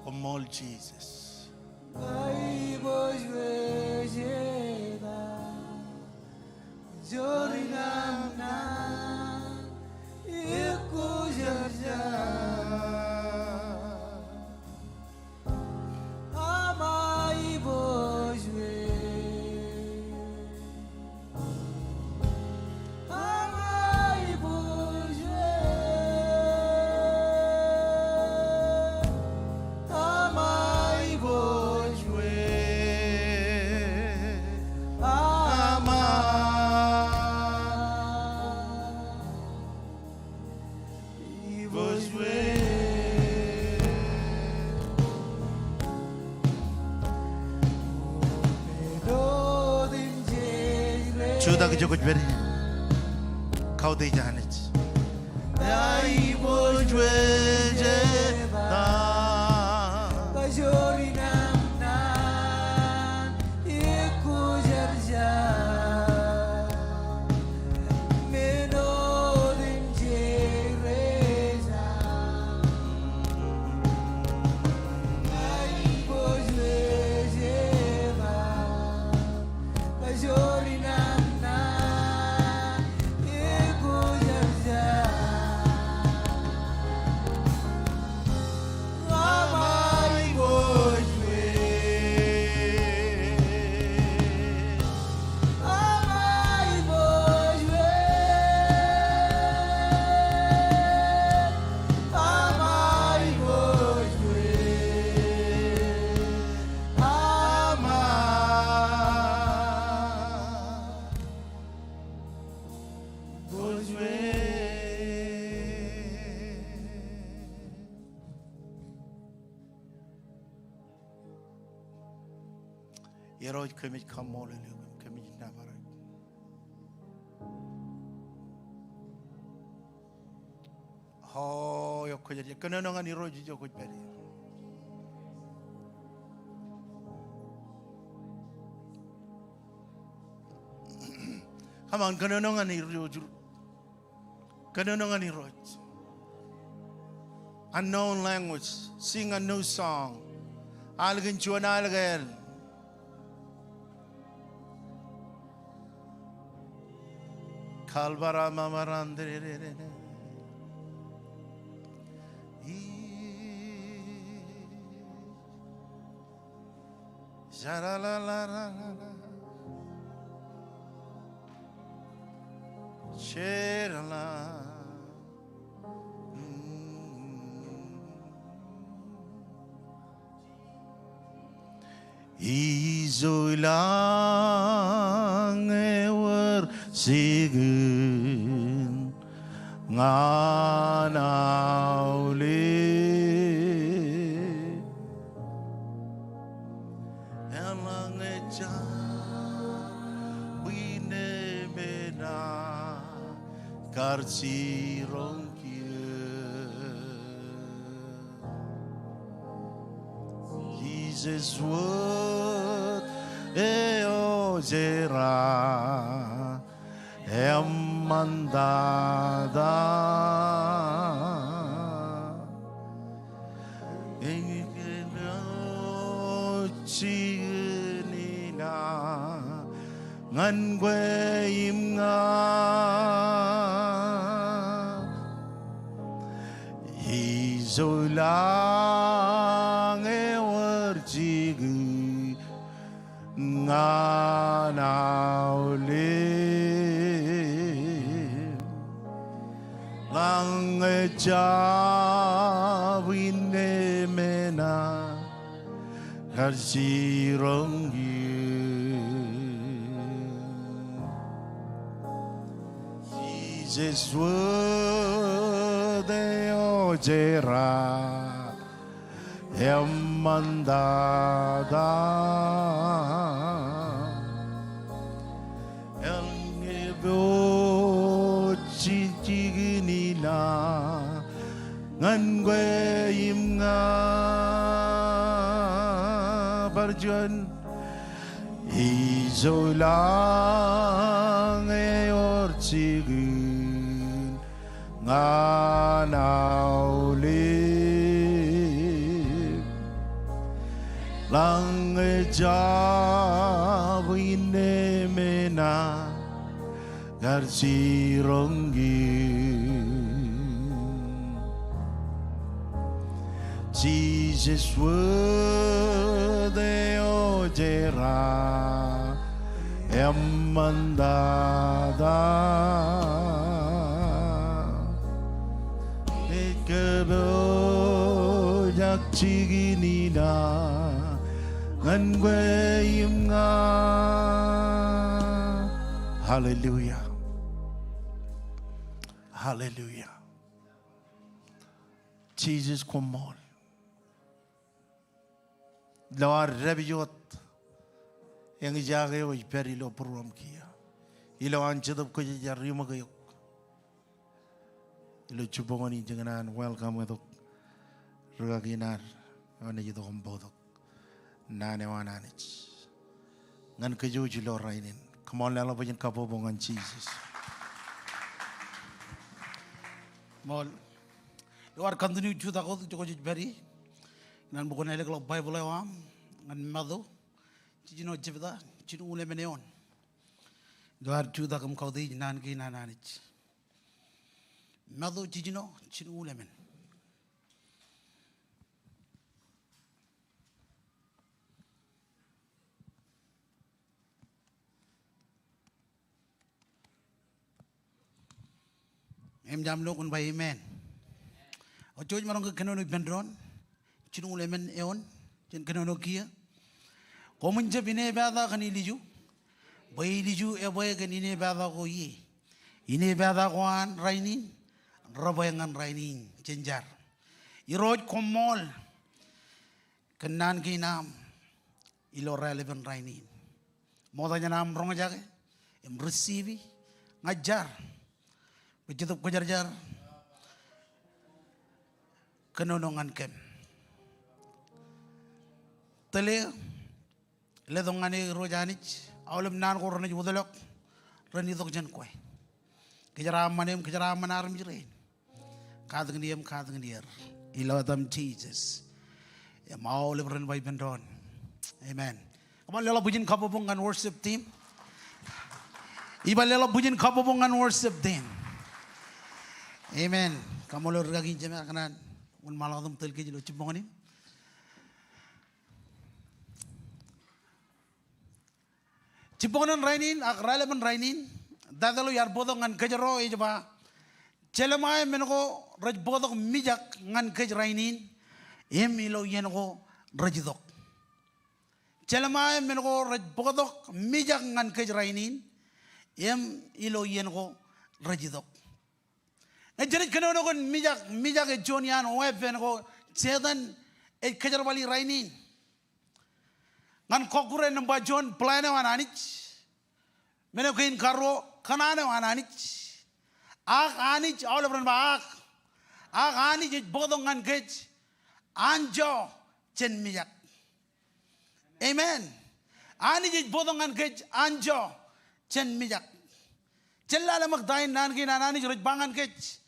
Koṃṃool Jisōs. Jutak ijo kwōj pād ie. Kautiej Anij. Irooj, kōmij kaṃṃoolol eok, kōmij nōbar eok. O, eo kwōj, kōnono ñan Irooj ijo kwōj pād ie. Come on, kōnono ñan Irooj. Kōnono ñan Irooj. Unknown language. Sing a new song. Alikin juon alikin. Kalbara mamaran. Sharalalarara. Sherala. Ijo ilañ ewōr jikin ñan aolep. Eḷaññe ejjab wine men aō kar jiroñ kiiō. Jisōs wōt eo jerā eṃṃantata. Eñin kōn jikin ilañ ñan kwe im ña. Ijo ilañ ewōr jikin ñan aolep. Eḷaññe ejjab wine men aō kar jiroñ kiiō. Jisōs wōt eo jerā eṃṃantata. Eñin kōn jikin ilañ ñan kwe im ña. Bar juon. Ijo ilañ ewōr jikin ñan aolep. Eḷaññe ejjab wine men aō kar jiroñ kiiō. Jisōs wōt eo jerā eṃṃantata. Ej kōpooj ak jikin ilañ ñan kwe im ña. Hallelujah. Hallelujah. Jisōs koṃṃool. Ilo ad dāpij wōt, eñjake eo ej pād ilo būruōm kiiō. Ilo an Jetōb Kwōjarjar iṃōk eok. Ilo jibboñōn in jikin an welcome etok rūkaki in ad eo enaaj itok im bōktok naan eo an Anij ñan kōj ilo rainin. Come on, leḷọk bwe jen kabbokbok ñan Jisōs. Ṃool. Ilo ad continue jutak wōt ijo kwōj pād ie, ikōṇaan bwe kwōn ālikḷọk Baibōḷ eo aṃ ñan Matu jiljino jebta, jilñuul emān eoon. Ilo ad jutak im kautiej naan kein an Anij. Matu jiljino, jilñuul emān. Im jab lo kwōn ba amen. Eo jej maroñ ke kōnono ippān doon, jilñuul emān eoon, jen kōnono kiiō. Koṃwin jab inepata kōn ilju, bwe ilju ebwe kōn inepata ko ie. Inepata ko an rainin, rebwe ñan rainin, jen jar. Irooj koṃṃool kōn naan kein aṃ ilo raelepen rainin. Ṃokta jān aṃ roñjake im receive, ña ij jar bwe Jetōb Kwōjarjar kōnono ñan kōm. Tōl e, letok ñan e Irooj Anij, aolep naan ko renaaj wōtlọk, ren itok jān kwe. Kōjeraaṃṃan eṃ, kōjeraaṃṃan armej rein. Katakin eṃ, katakin er. Ilo etaṃ Jisōs. Im aolep ren ba ippān doon, amen. Koṃ bar leḷọk bwijin kabbokbok ñan worship team. Ij bar leḷọk bwijin kabbokbok ñan worship team. Amen. Kaṃṃoolol rikaki in jemān kōṇaan wōnṃaanḷọk im tōl kōj ilo jibboñōn in. Jibboñōn rainin ak raelepen rainin, taitōḷ eo iar bōktok ñan kōjro ej ba, Jelemaia men ko rej bōktok mijak ñan kōj rainin, im ilo iien ko rej itok. Jelemaia men ko rej bōktok mijak ñan kōj rainin, im ilo iien ko rej itok. Ñe jenaaj kōnono kōn mijak, mijak ej juon iaan weapon ko Setan ej kōjerbali rainin. Ñan kọkkure nōṃba juon, plan eo an Anij. Men eo kein karuo, kōṇaan eo an Anij. Ak Anij, aolep ren ba ak. Ak Anij ej bōktok ñan kōj anjọ jān mijak. Amen. Anij ej bōktok ñan kōj anjọ jān mijak. Jen lale ṃōk ta in naan kein an Anij rej ba ñan kōj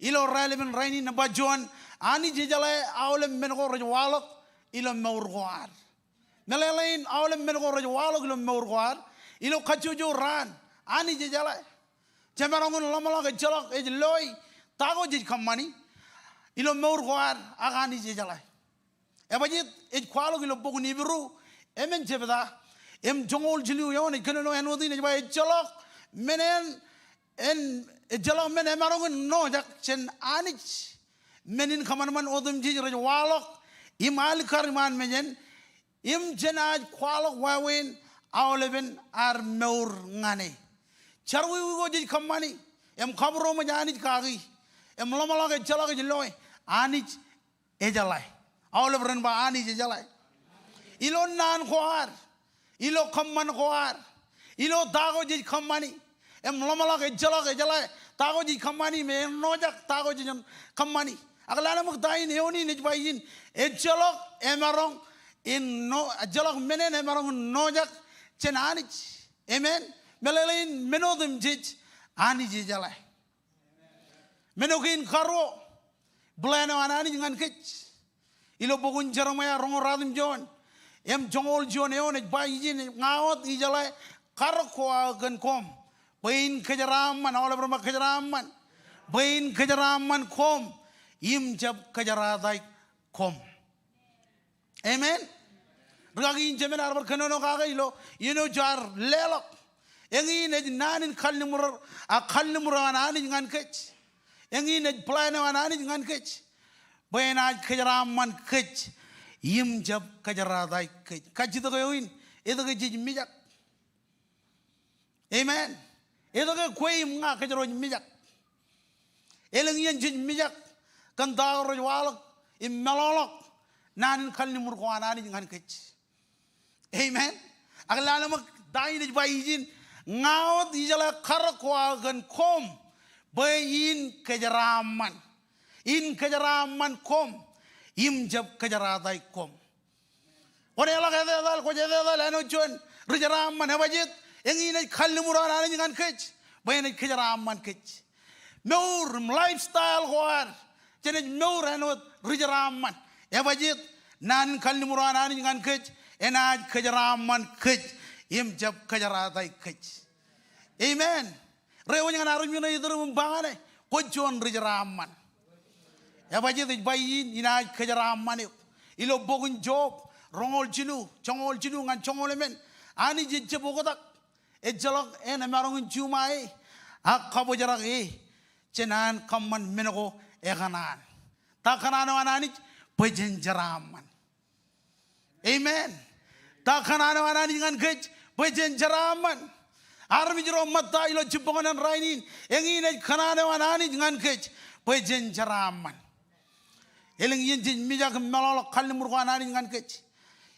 ilo raelepen rainin. Nōṃba juon, Anij ejeḷā aolep men ko rej waḷọk ilo mour ko ad. Meḷeḷein, aolep men ko rej waḷọk ilo mour ko ad, ilo kajjojo raan, Anij ejeḷā. Jemaroñ in ḷōmṇak, ejjeḷọk, ej loe ta ko jej kōṃṃani ilo mour ko ad, ak Anij ejeḷā. Ebajjeet ej kwaḷọk ilo bok in Hibru, emān jebta im joñoul jilu eoon ej kōnono āinwōt in, ej ba, ejjeḷọk men en, en, ejjeḷọk men emaroñ in ṇojak jān Anij. Men in kōṃanṃan otemjej rej waḷọk im alikkar iṃaan mejān, im jenaaj kwaḷọk wāween aolepen ad mour ñan e. Jerọwiwi ko jej kōṃṃani im kabūroṃōj Anij kaki im ḷōmṇak, ejjeḷọk, ej loe, Anij ejeḷā. Aolep ren ba Anij ejeḷā. Ilo naan ko ad, ilo kōṃṃan ko ad, ilo ta ko jej kōṃṃani im ḷōmṇak, ejjeḷọk, ejeḷā ta ko jej kōṃṃani, im eṇojak ta ko jej kōṃṃani. Ak lale ṃōk ta in eoon in ej ba ijin, ejjeḷọk emaroñ in ṇo, ejjeḷọk men en emaroñ in ṇojak jān Anij. Amen. Meḷeḷein, men otemjej Anij ejeḷā. Men eo kein karuo, plan eo an Anij ñan kōj. Ilo bok in Jeremaia roñoul ratimjuon im joñoul juon eoon ej ba ijin, ña wōt ijeḷā karōk ko aō kōn koṃ, bwe in kōjeraaṃṃan, aolep ren ba kōjeraaṃṃan, bwe in kōjeraaṃṃan koṃ im jab kōjerataik koṃ. Amen. Rikaki in jemān ear bar kōnono kake ilo iien eo jaar leḷọk. Eñin ej naan in kalliṃur, a kalliṃur eo an Anij ñan kōj. Eñin ej plan eo an Anij ñan kōj, bwe enaaj kōjeraaṃṃan kōj im jab kōjerataik kōj. Kajjitōk eo in, etke jej mijak? Amen. Etke kwe im ña kōjro ej mijak? Elōñ iien jej mijak kōn ta ko rej waḷọk im meḷọkḷọk naan in kalliṃur ko an Anij ñan kōj. Amen. Ak lale ṃōk ta in ej ba ijin, ña wōt ijeḷā karōk ko aō kōn koṃ, bwe in kōjeraaṃṃan. In kōjeraaṃṃan koṃ im jab kōjerataik koṃ. Kwōn eḷak etetal, kwōj etetal āinwōt juon ri jeraaṃṃan, ebajjeet? Eñin ej kalliṃur eo an Anij ñan kōj, bwe enaaj kōjeraaṃṃan kōj. Mour im lifestyle ko ad, jenaaj mour āinwōt ri jeraaṃṃan, ebajjeet? Naan in kalliṃur eo an Anij ñan kōj enaaj kōjeraaṃṃan kōj im jab kōjerataik kōj. Amen. Reiwōj ñan armej ṇe iturūṃ im ba ñan e, kwōj juon ri jeraaṃṃan. Ebajjeet? Ej ba ijin, inaaj kōjeraaṃṃan eok. Ilo bok in Job roñoul jilu, joñoul jilu ñan joñoul emān, Anij ejjab oktak. Ejjeḷọk en emaroñ in juṃae e, ak kabōjrak e jān an kōṃṃan men ko ekōṇaan. Ta kōṇaan eo an Anij? Bwe jen jeraaṃṃan. Amen. Ta kōṇaan eo an Anij ñan kōj? Bwe jen jeraaṃṃan. Armej ro ṃōtta ilo jibboñōn in rainin, eñin ej kōṇaan eo an Anij ñan kōj, bwe jen jeraaṃṃan. Elōñ iien jej mijak im meḷọkḷọk kalliṃur ko an Anij ñan kōj.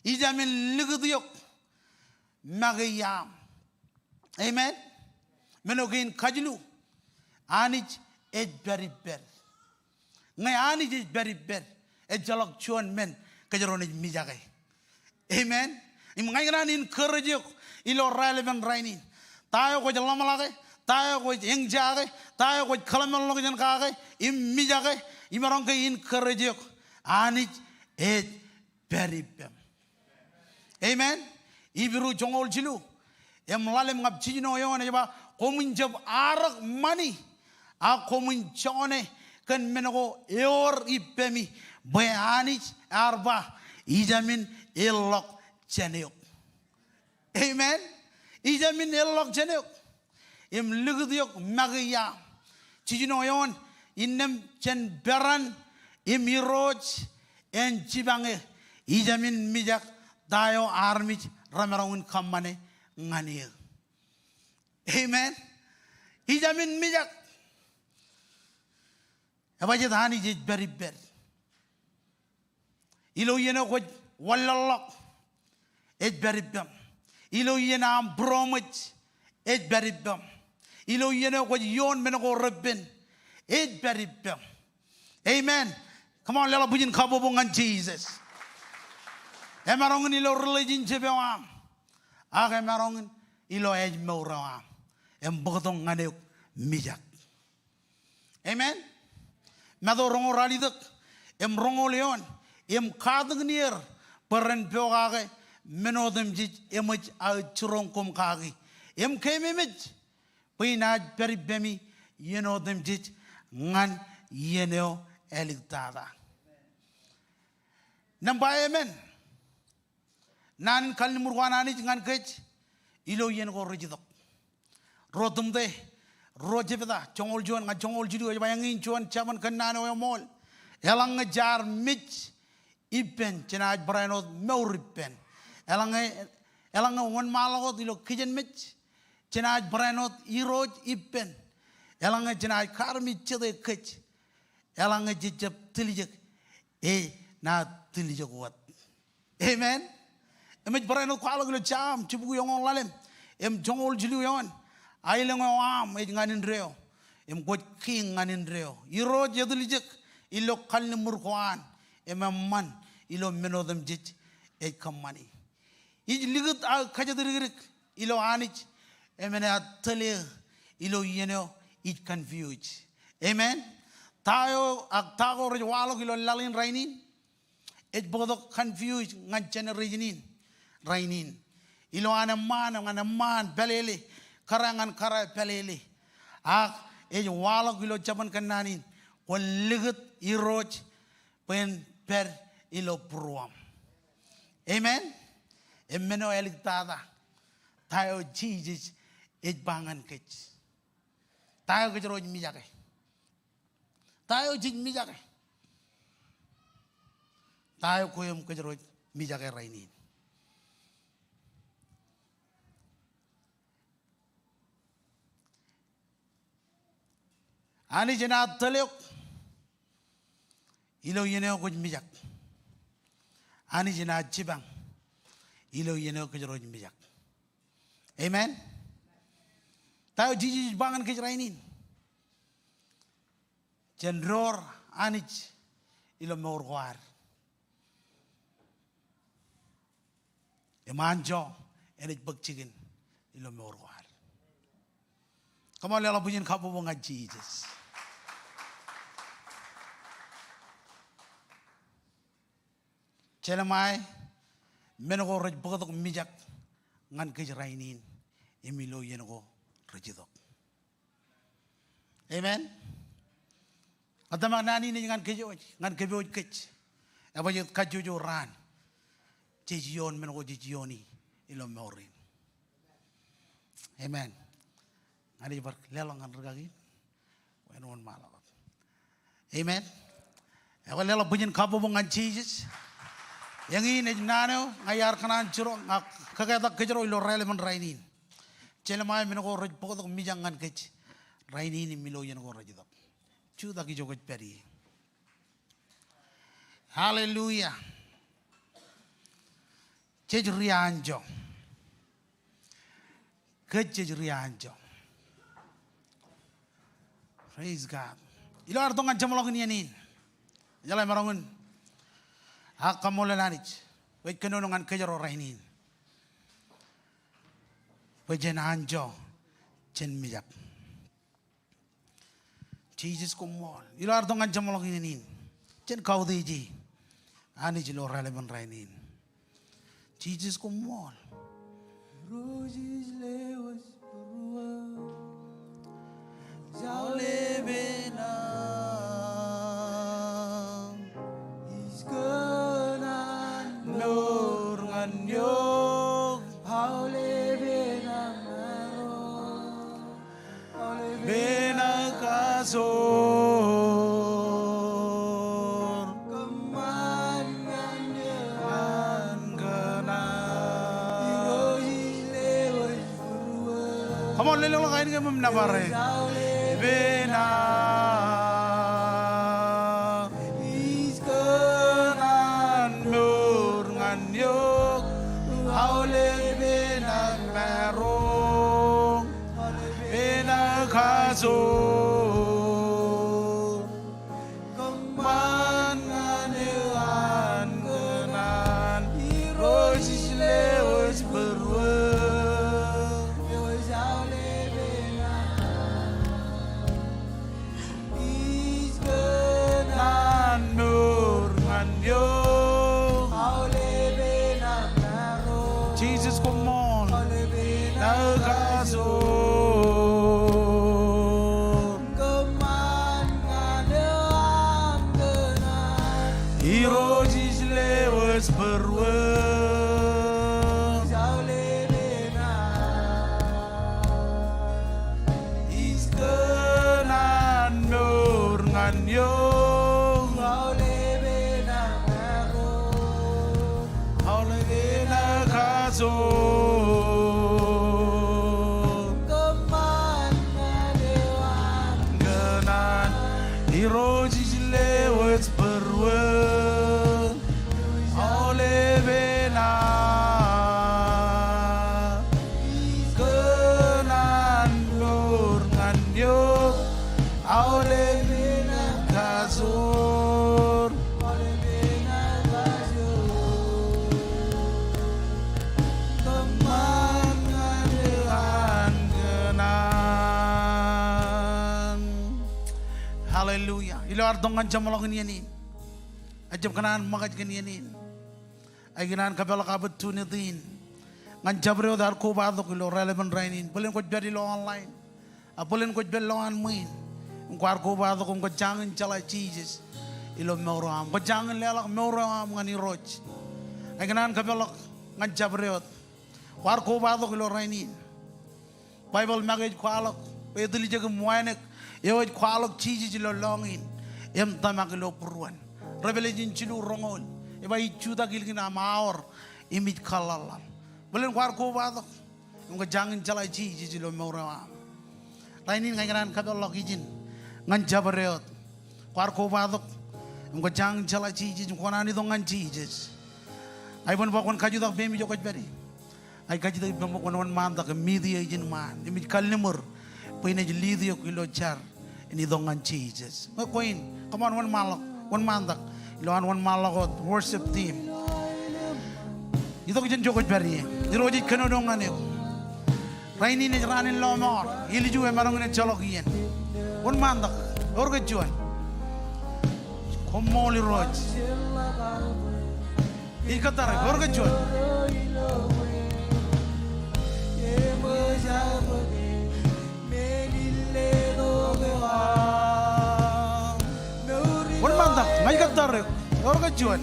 Ijāmin likūt eok, make iaam. Amen. Men eo kein kajilu, Anij ej pād ippād. Ñe Anij ej pād ippād, ejjeḷọk juon men kōjro naaj mijake. Amen. Im ña ikōṇaan encourage eok ilo raelepen rainin. Ta eo kwōj ḷōmṇake, ta eo kwōj eñjake, ta eo kwōj kōḷmānḷọkjeṇ kake im mijake, imaroñ ke encourage eok, Anij ej pād ippem. Amen. Hibru joñoul jilu im ḷalem ñan jiljino eoon ej ba, koṃwin jab arōk ṃani, a koṃwin joñan kōn men ko ewōr ippemi, bwe Anij ear ba, ijemin ilọk jān eok. Amen. Ijemin ilọk jān eok. Im likūt eok make iaam. Jiljino eoon, innām jen peran im Irooj en jipañ eō. Ijemin mijak ta eo armej remaroñ in kōṃṃane ñan eō. Amen. Ijemin mijak. Ebajet Anij ej pād ippād. Ilo iien eo kwōj wanlaḷḷọk, ej pād ippem. Ilo iien aṃ būroṃōj, ej pād ippem. Ilo iien eo kwōj ioon men ko repen, ej pād ippem. Amen. Come on, leḷọk bwijin kabbokbok ñan Jisōs. Emaroñ in ilo relationship eo aṃ, ak emaroñ in ilo ājmour eo aṃ. Im bōktok ñan eok mijak. Amen. Matu roñoul ralitōk im roñoul eoon, im katakin er bwe ren pokake men otemjej eṃōj aō jiroñ koṃ kaki. Im keememej bwe inaaj pād ippemi iien otemjej ñan iien eo āliktata. Nōṃba emān. Naan in kalliṃur ko an Anij ñan kōj ilo iien ko rej itok. Ruo Timoteo, ruo jebta, joñoul juon ñan joñoul jilu ej ba, eñin juon jabōn kōnnaan eo eṃool. Eḷaññe jaar mej ippān, jenaaj barāinwōt mour ippān. Eḷaññe, eḷaññe wōnṃaanḷọk wōt ilo kijenmej, jenaaj barāinwōt Irooj ippān. Eḷaññe jenaaj kaarmejjete kōj, eḷaññe jej jab tiljek, enaaj tiljek wōt. Amen. Im ej barāinwōt kwaḷọk ilo Sam jibukwi eñoul ḷalem im joñoul jilu eoon. Aelōñ eo aṃ ej ñan indeeo, im kwōj kiiñ ñan indeeo. Irooj etiljek ilo kalliṃur ko an, im eṃṃan ilo men otemjej ej kōṃṃani. Ij likūt aō kōjatdikdik ilo Anij, im enaaj tōl eō ilo iien eo ij confuse. Amen. Ta eo ak ta ko rej waḷọk ilo laḷ in rainin, ej bōktok confuse ñan generation in rainin. Ilo an eṃṃaan, ñan eṃṃaan pālele, kōrā ñan kōrā pālele. Ak ej waḷọk ilo jabōn kōnnaan in, kwōn likūt Irooj bwe en pād ilo būruōṃ. Amen. Im men eo āliktata, ta eo Jisōs ej ba ñan kōj? Ta eo kōjro ej mijake? Ta eo jej mijake? Ta eo kwe im kōjro ej mijake rainin? Anij enaaj tōl eok ilo iien eo kwōj mijak. Anij enaaj jipañ ilo iien eo kōjro ej mijak. Amen. Ta eo Jisōs ej ba ñan kōj rainin? Jen door Anij ilo mour ko ad. Im anjọ enaaj bōk jikin ilo mour ko ad. Come on, leḷọk bwijin kabbokbok ñan Jisōs. Jelemaia, men ko rej bōktok mijak ñan kōj rainin im ilo iien ko rej itok. Amen. Ak tōmak naan in ej ñan kōj wōj, ñan kōpooj kōj. Ebajjeet kajjojo raan jej ioon men ko jej iooni ilo mour in. Amen. Ña ij bar leḷọk ñan rūkaki in bwe en wōnṃaanḷọk. Amen. Ekwe, leḷọk bwijin kabbokbok ñan Jisōs. Eñin ej naan eo ña iar kōṇaan jiroñ ak kōketak kōjro ilo raelepen rainin. Jelemaia, men ko rej bōktok mijak ñan kōj rainin im ilo iien ko rej itok. Jutak ijo kwōj pād ie. Hallelujah. Jej rianjọ. Kōj jej rianjọ. Praise God. Ilo ad itok ñan jeṃḷọkin iien in, ejeḷā emaroñ in Ak kaṃṃoolol Anij bwe ej kōnono ñan kōjro rainin bwe jen anjọ, jen mijak. Jisōs koṃṃool. Ilo ad itok ñan jeṃḷọkin iien in, jen kautiej Anij ilo raelepen rainin. Jisōs koṃṃool. Aolep enaaj kajoor. Kōṃṃan ñan eō an kōṇaan. Come on, lelōñḷọk ainikiōṃ im nōbar e. Aolep enaaj kōṇaan mour ñan eok. Aolep enaaj maroñ. Enaaj kajoor. Kōṃṃan ñan eō an kōṇaan. Irooj ij lewōj būruō. Ij kōṇaan mour ñan eō. Jisōs koṃṃool. Enaaj kajoor. Irooj ij lewōj būruō. Ij kōṇaan mour ñan eō. Aolep enaaj kajoor. Kōṇaan. Irooj ij lewōj būruō. Aolep enaaj kōṇaan mour ñan eō. Aolep enaaj kajoor. Kōṃṃan ñan eō an kōṇaan. Hallelujah. Ilo ad itok ñan jeṃḷọkin iien in, ejjab kōṇaan ṃōkaj kōn iien in. Ij kōṇaan kōpeḷḷọk opportunity in ñan jabdewōt ad kobatok ilo raelepen rainin. Bōlen kwōj pād ilo online, a bōlen kwōj pād lowaan ṃwiin, im kwaar kobatok im kwō jañin jeḷā Jisōs ilo mour eo aṃ, kwō jañin leḷọk mour eo aṃ ñan Irooj. Ij kōṇaan kōpeḷḷọk ñan jabdewōt kwaar kobatok ilo rainin. Baibōḷ make ej kwaḷọk bwe etiljek im wānōk eo ej kwaḷọk Jisōs ilo lọñiin im tōmak ilo būruon. Revelation jilu roñoul ej ba ij jutak ilikin aṃ aor im ij kōḷḷaḷḷaḷ. Bōlen kwaar kobatok im kwō jañin jeḷā Jisōs ilo mour eo aṃ. Rainin ij kōṇaan kōpeḷḷọk ijin ñan jabdewōt kwaar kobatok im kwō jañin jeḷā Jisōs im kwō kōṇaan itok ñan Jisōs. Ij bōk wōt kajutak peiṃ ijo kwōj pād ie. Ij kajutak ippaṃ bwe kwōn wōnṃaantak im meet eō ijin ṃaan im ij kalliṃur bwe in ej lead eok ilo jar in itok ñan Jisōs. Ñe kwe in, come on, wōnṃaanḷọk, wōnṃaantak. Ilo an wōnṃaanḷọk wōt worship team, itok jān ijo kwōj pād ie. Irooj ej kōnono ñan eok. Rainin ej raan in lọmọọr. Ilju emaroñ in ejjeḷọk iien. Wōnṃaantak. Eor ke juon? Koṃṃool Irooj. Ij kōttar eok, eor ke juon? Wōnṃaantak, ña ij kōttar eok, eor ke juon?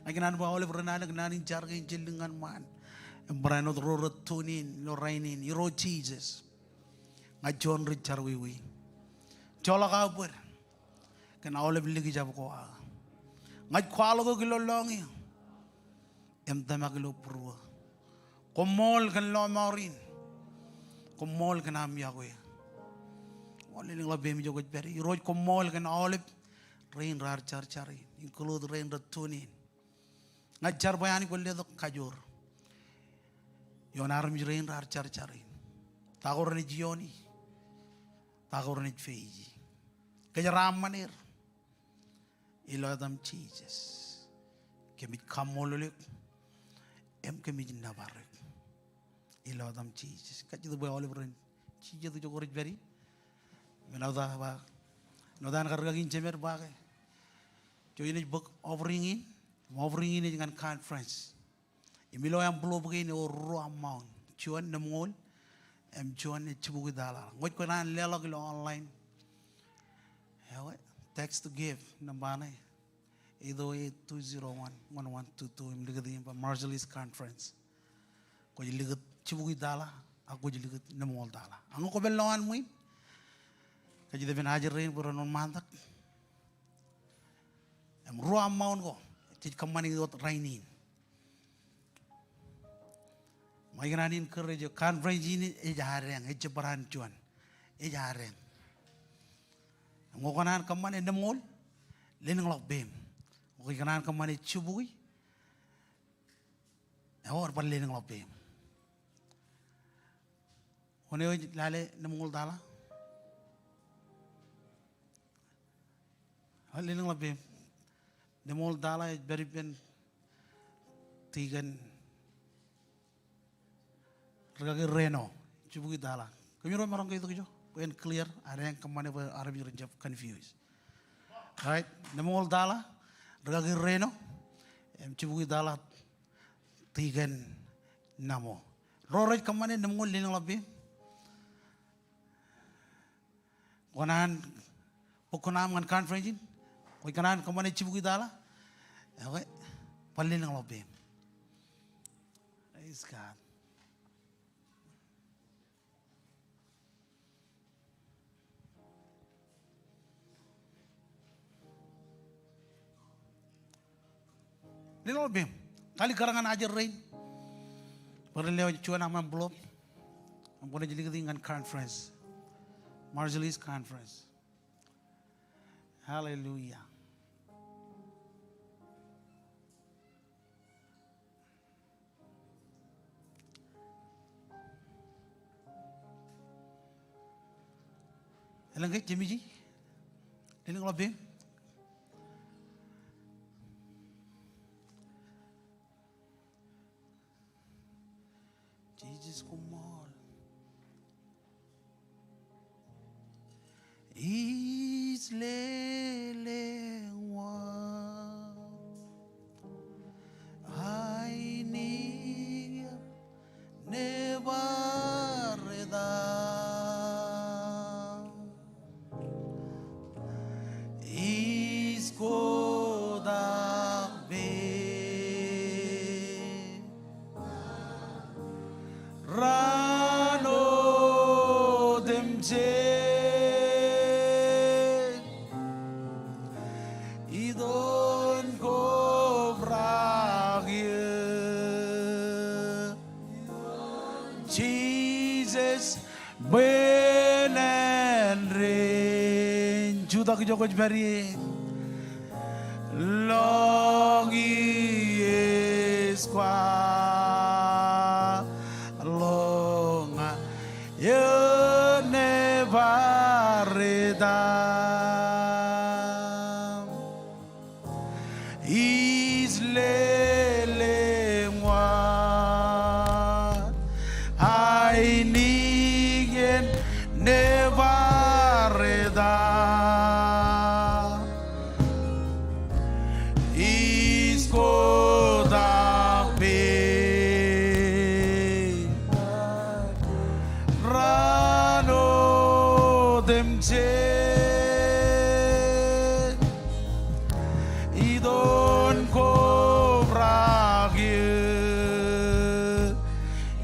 Ña ikōṇaan bwe aolep ren alen kōn naan in jar kein jān lik ñan ṃaan. Im barāinwōt ro rej tune in ilo rainin, Irooj Jisōs, ña juon ri jerọwiwi. Joḷọk aō bōd kōn aolep likjab ko aō. Ña ij kwaḷọk eok ilo lọñiō im tōmak ilo būruō. Koṃṃool kōn lọmọọr in. Koṃṃool kōn aṃ yokwe. Koṃṃool, lelōñḷọk peiṃ ijo kwōj pād. Irooj, koṃṃool kōn aolep rein raar jar jar in, include rein rej tune in. Ña ij jar bwe Anij kwōn letok kajoor ioon armej rein raar jar jar in. Ta ko renaaj iooni, ta ko renaaj peeji. Kōjeraaṃṃan er ilo etaṃ Jisōs. Kōmij kaṃṃoolol eok im kōmij nōbar eok ilo etaṃ Jisōs. Kajjitōk bwe aolep ren jijet ijo kwōj pād ie. Im āinwōt aō ba, āinwōt an kar rikaki in jemed ba ke, ijo inaaj bōk offering in, im offering in ej ñan conference. Im ilo envelope kein ewōr ruo amount, juon nemñoul im juon ej jibukwi tala. Ñe kwōj kōṇaan leḷọk ilo online, ewe, text to give nōṃba ṇe, eight oh eight, two zero one, one one two two, im likūt in ba Marshallese Conference. Kwōj likūt jibukwi tala, ak kwōj likūt nemñoul tala. Ak ñe kwō pād lowaan ṃwiin, kajjitōk ippān ajri rein bwe ren wōnṃaantak. Im ruo amount ko jej kōṃṃani wōt rainin. Ña ikōṇaan encourage eok, conference in ej adeañ, ejjab barāinwōt juon. Ej adeañ. Ñe kwō kōṇaan kōṃṃane nemñoul, lelōñḷọk peiṃ. Ñe kwō kōṇaan kōṃṃane jibukwi, ewōr, bar lelōñḷọk peiṃ. Wōn eo ej lale nemñoul tala? Ewōr, lelōñḷọk peiṃ. Nemñoul tala ej pād ippān tikōn rikaki Reno, jibukwi tala. Kōmro maroñ ke itok ijo bwe en clear, adeañ kōṃṃane bwe armej ren jab confuse. Right, nemñoul tala, rikaki Reno, im jibukwi tala tikōn Namo. Ro rej kōṃṃane nemñoul, lelōñḷọk peiṃ. Kwō kōṇaan bōk kuṇaaṃ ñan conference in? Kwōj kōṇaan kōṃṃane jibukwi tala? Okay. Bar lelōñḷọk peiṃ. Praise God. Lelōñḷọk peiṃ. Kalikkar ñan ajri rein bwe ren lewōj juon aṃ envelope. Im kwōnaaj likūt in ñan conference. Marshallese Conference. Hallelujah. Elōñ ke jemiji? Lelōñḷọk peiṃ. Jisōs koṃṃool. Ij lelōñ wōt ainikien nebar etaṃ. Ij kotak peiṃ raan otemjej. Itok kobrak eō, Jisōs, bwe en ren jutak ijo kwōj pād ie. Lọñiō ej kwaḷọk ña eo nebar etaṃ. Ij lelōñ wōt ainikien Ainikiōn ne bar eta, Iskot ak peiṃ, raan otemjej, itok kobrak eō,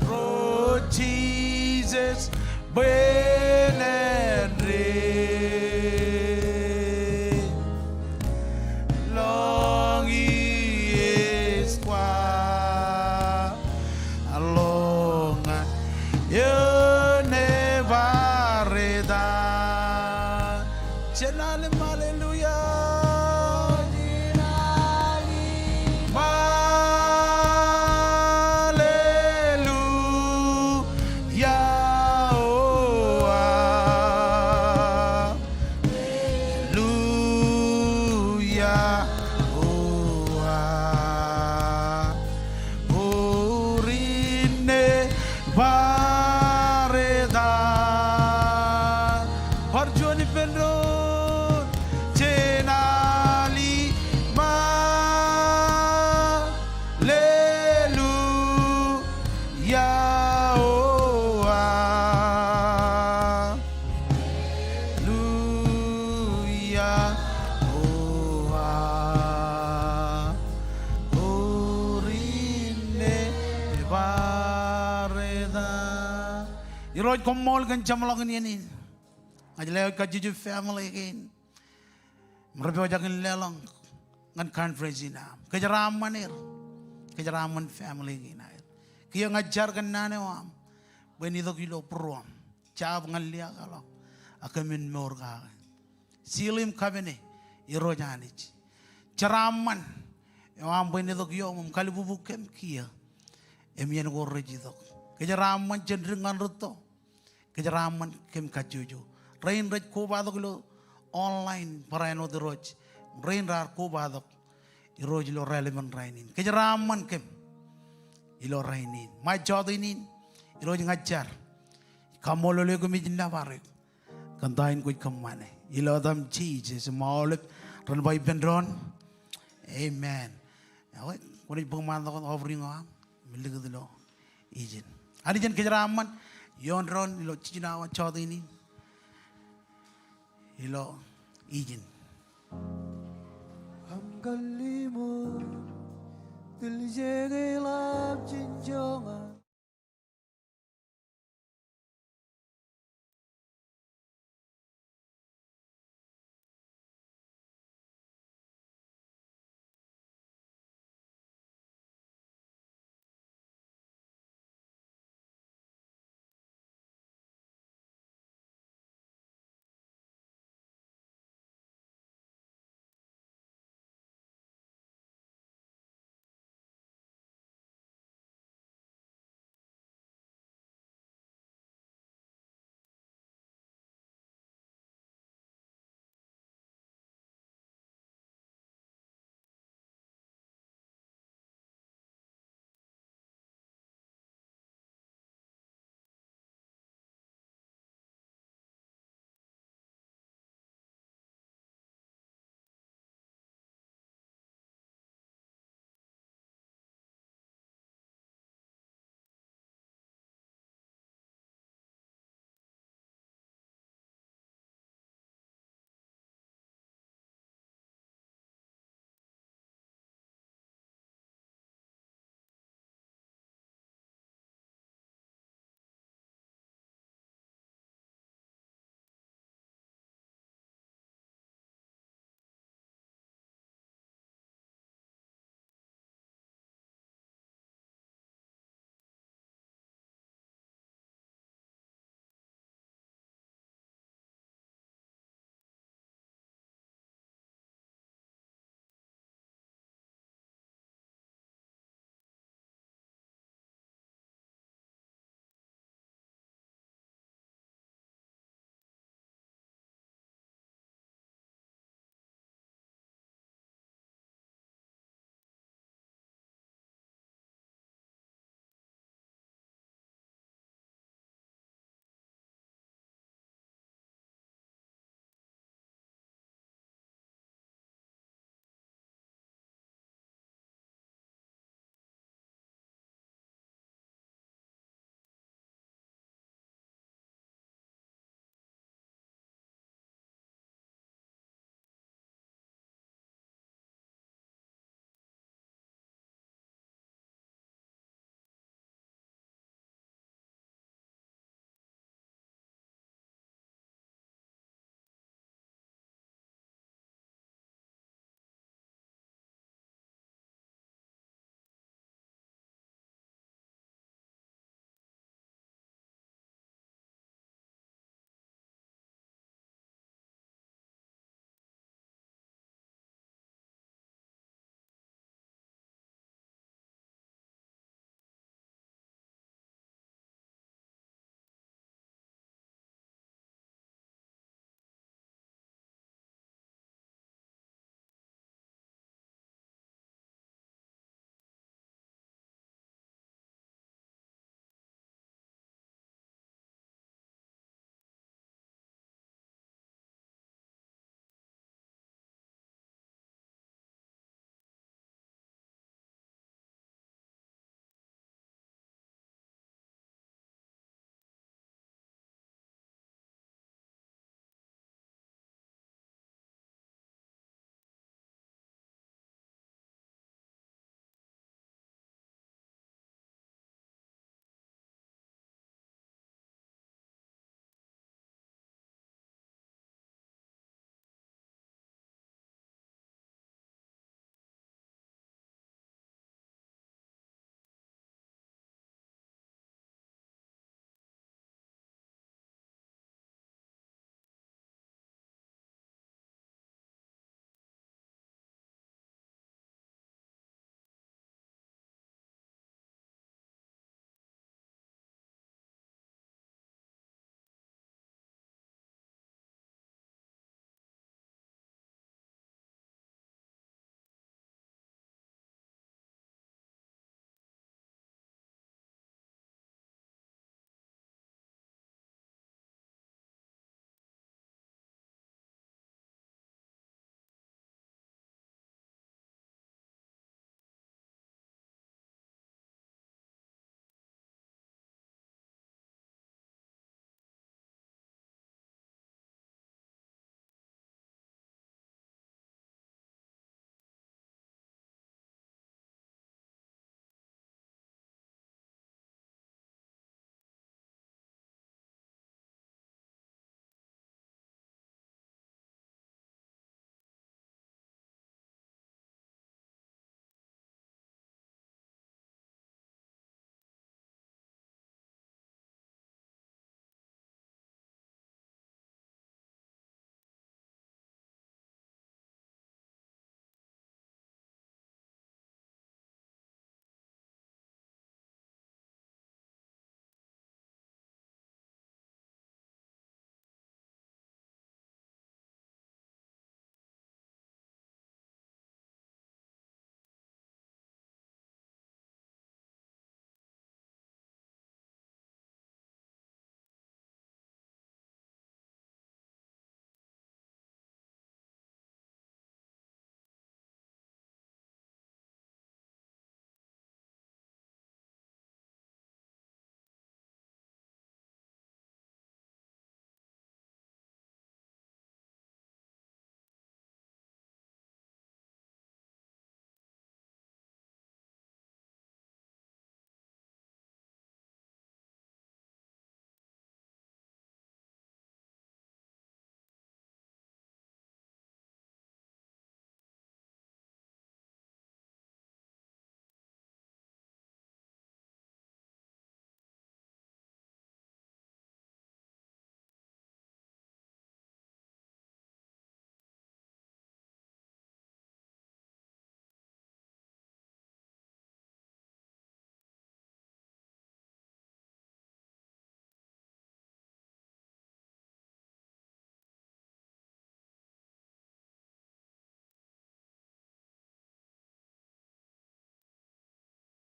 Irooj Jisōs, bwe en rej lōñ i ej kwaḷọk ñan eō ne bar eta. Jen lale im hallelujah, o, hallelujah, o, o, ri ne bar eta. Bar juon ippān doon. Jen lale im hallelujah, o, hallelujah, o, o, ri ne bar eta. Irooj, koṃṃool kōn jeṃḷọkin iien in. Ña ij lewōj kajjojo family kein im rej pojak in leḷọk ñan conference in aṃ. Kōjeraaṃṃan er. Kōjeraaṃṃan family kein aer. Kiiō ña ij jar kōn naan eo aṃ bwe en itok ilo būruōṃ, jab ñan liaakḷọk, ak kōmin mour kake. Seal im kabene, Irooj Anij. Jeraaṃṃan eo aṃ bwe en itok ioṃ im kalbubu kōm kiiō im iien ko rej itok. Kōjeraaṃṃan jān dik ñan rūtto. Kōjeraaṃṃan kōm kajjojo. Rein rej kobatok ilo online barāinwōt, Irooj. Rein raar kobatok, Irooj, ilo raelepen rainin. Kōjeraaṃṃan kōm ilo rainin. Ṃae jọteen in, Irooj, ña ij jar. Kaṃṃoolol eok im ij nōbar eok kōn ta in kwōj kōṃṃane. Ilo etaṃ Jisōs im aolep ren ba ippān doon, amen. Ekwe, kwōnaaj bōk ṃaan tok offering eo aṃ im likūt ilo ijin. Anij en kōjeraaṃṃan ioon doon ilo jiljino awa jọteen in ilo ijin. Aṃ kalliṃur, tilje ke ḷap jān joñan.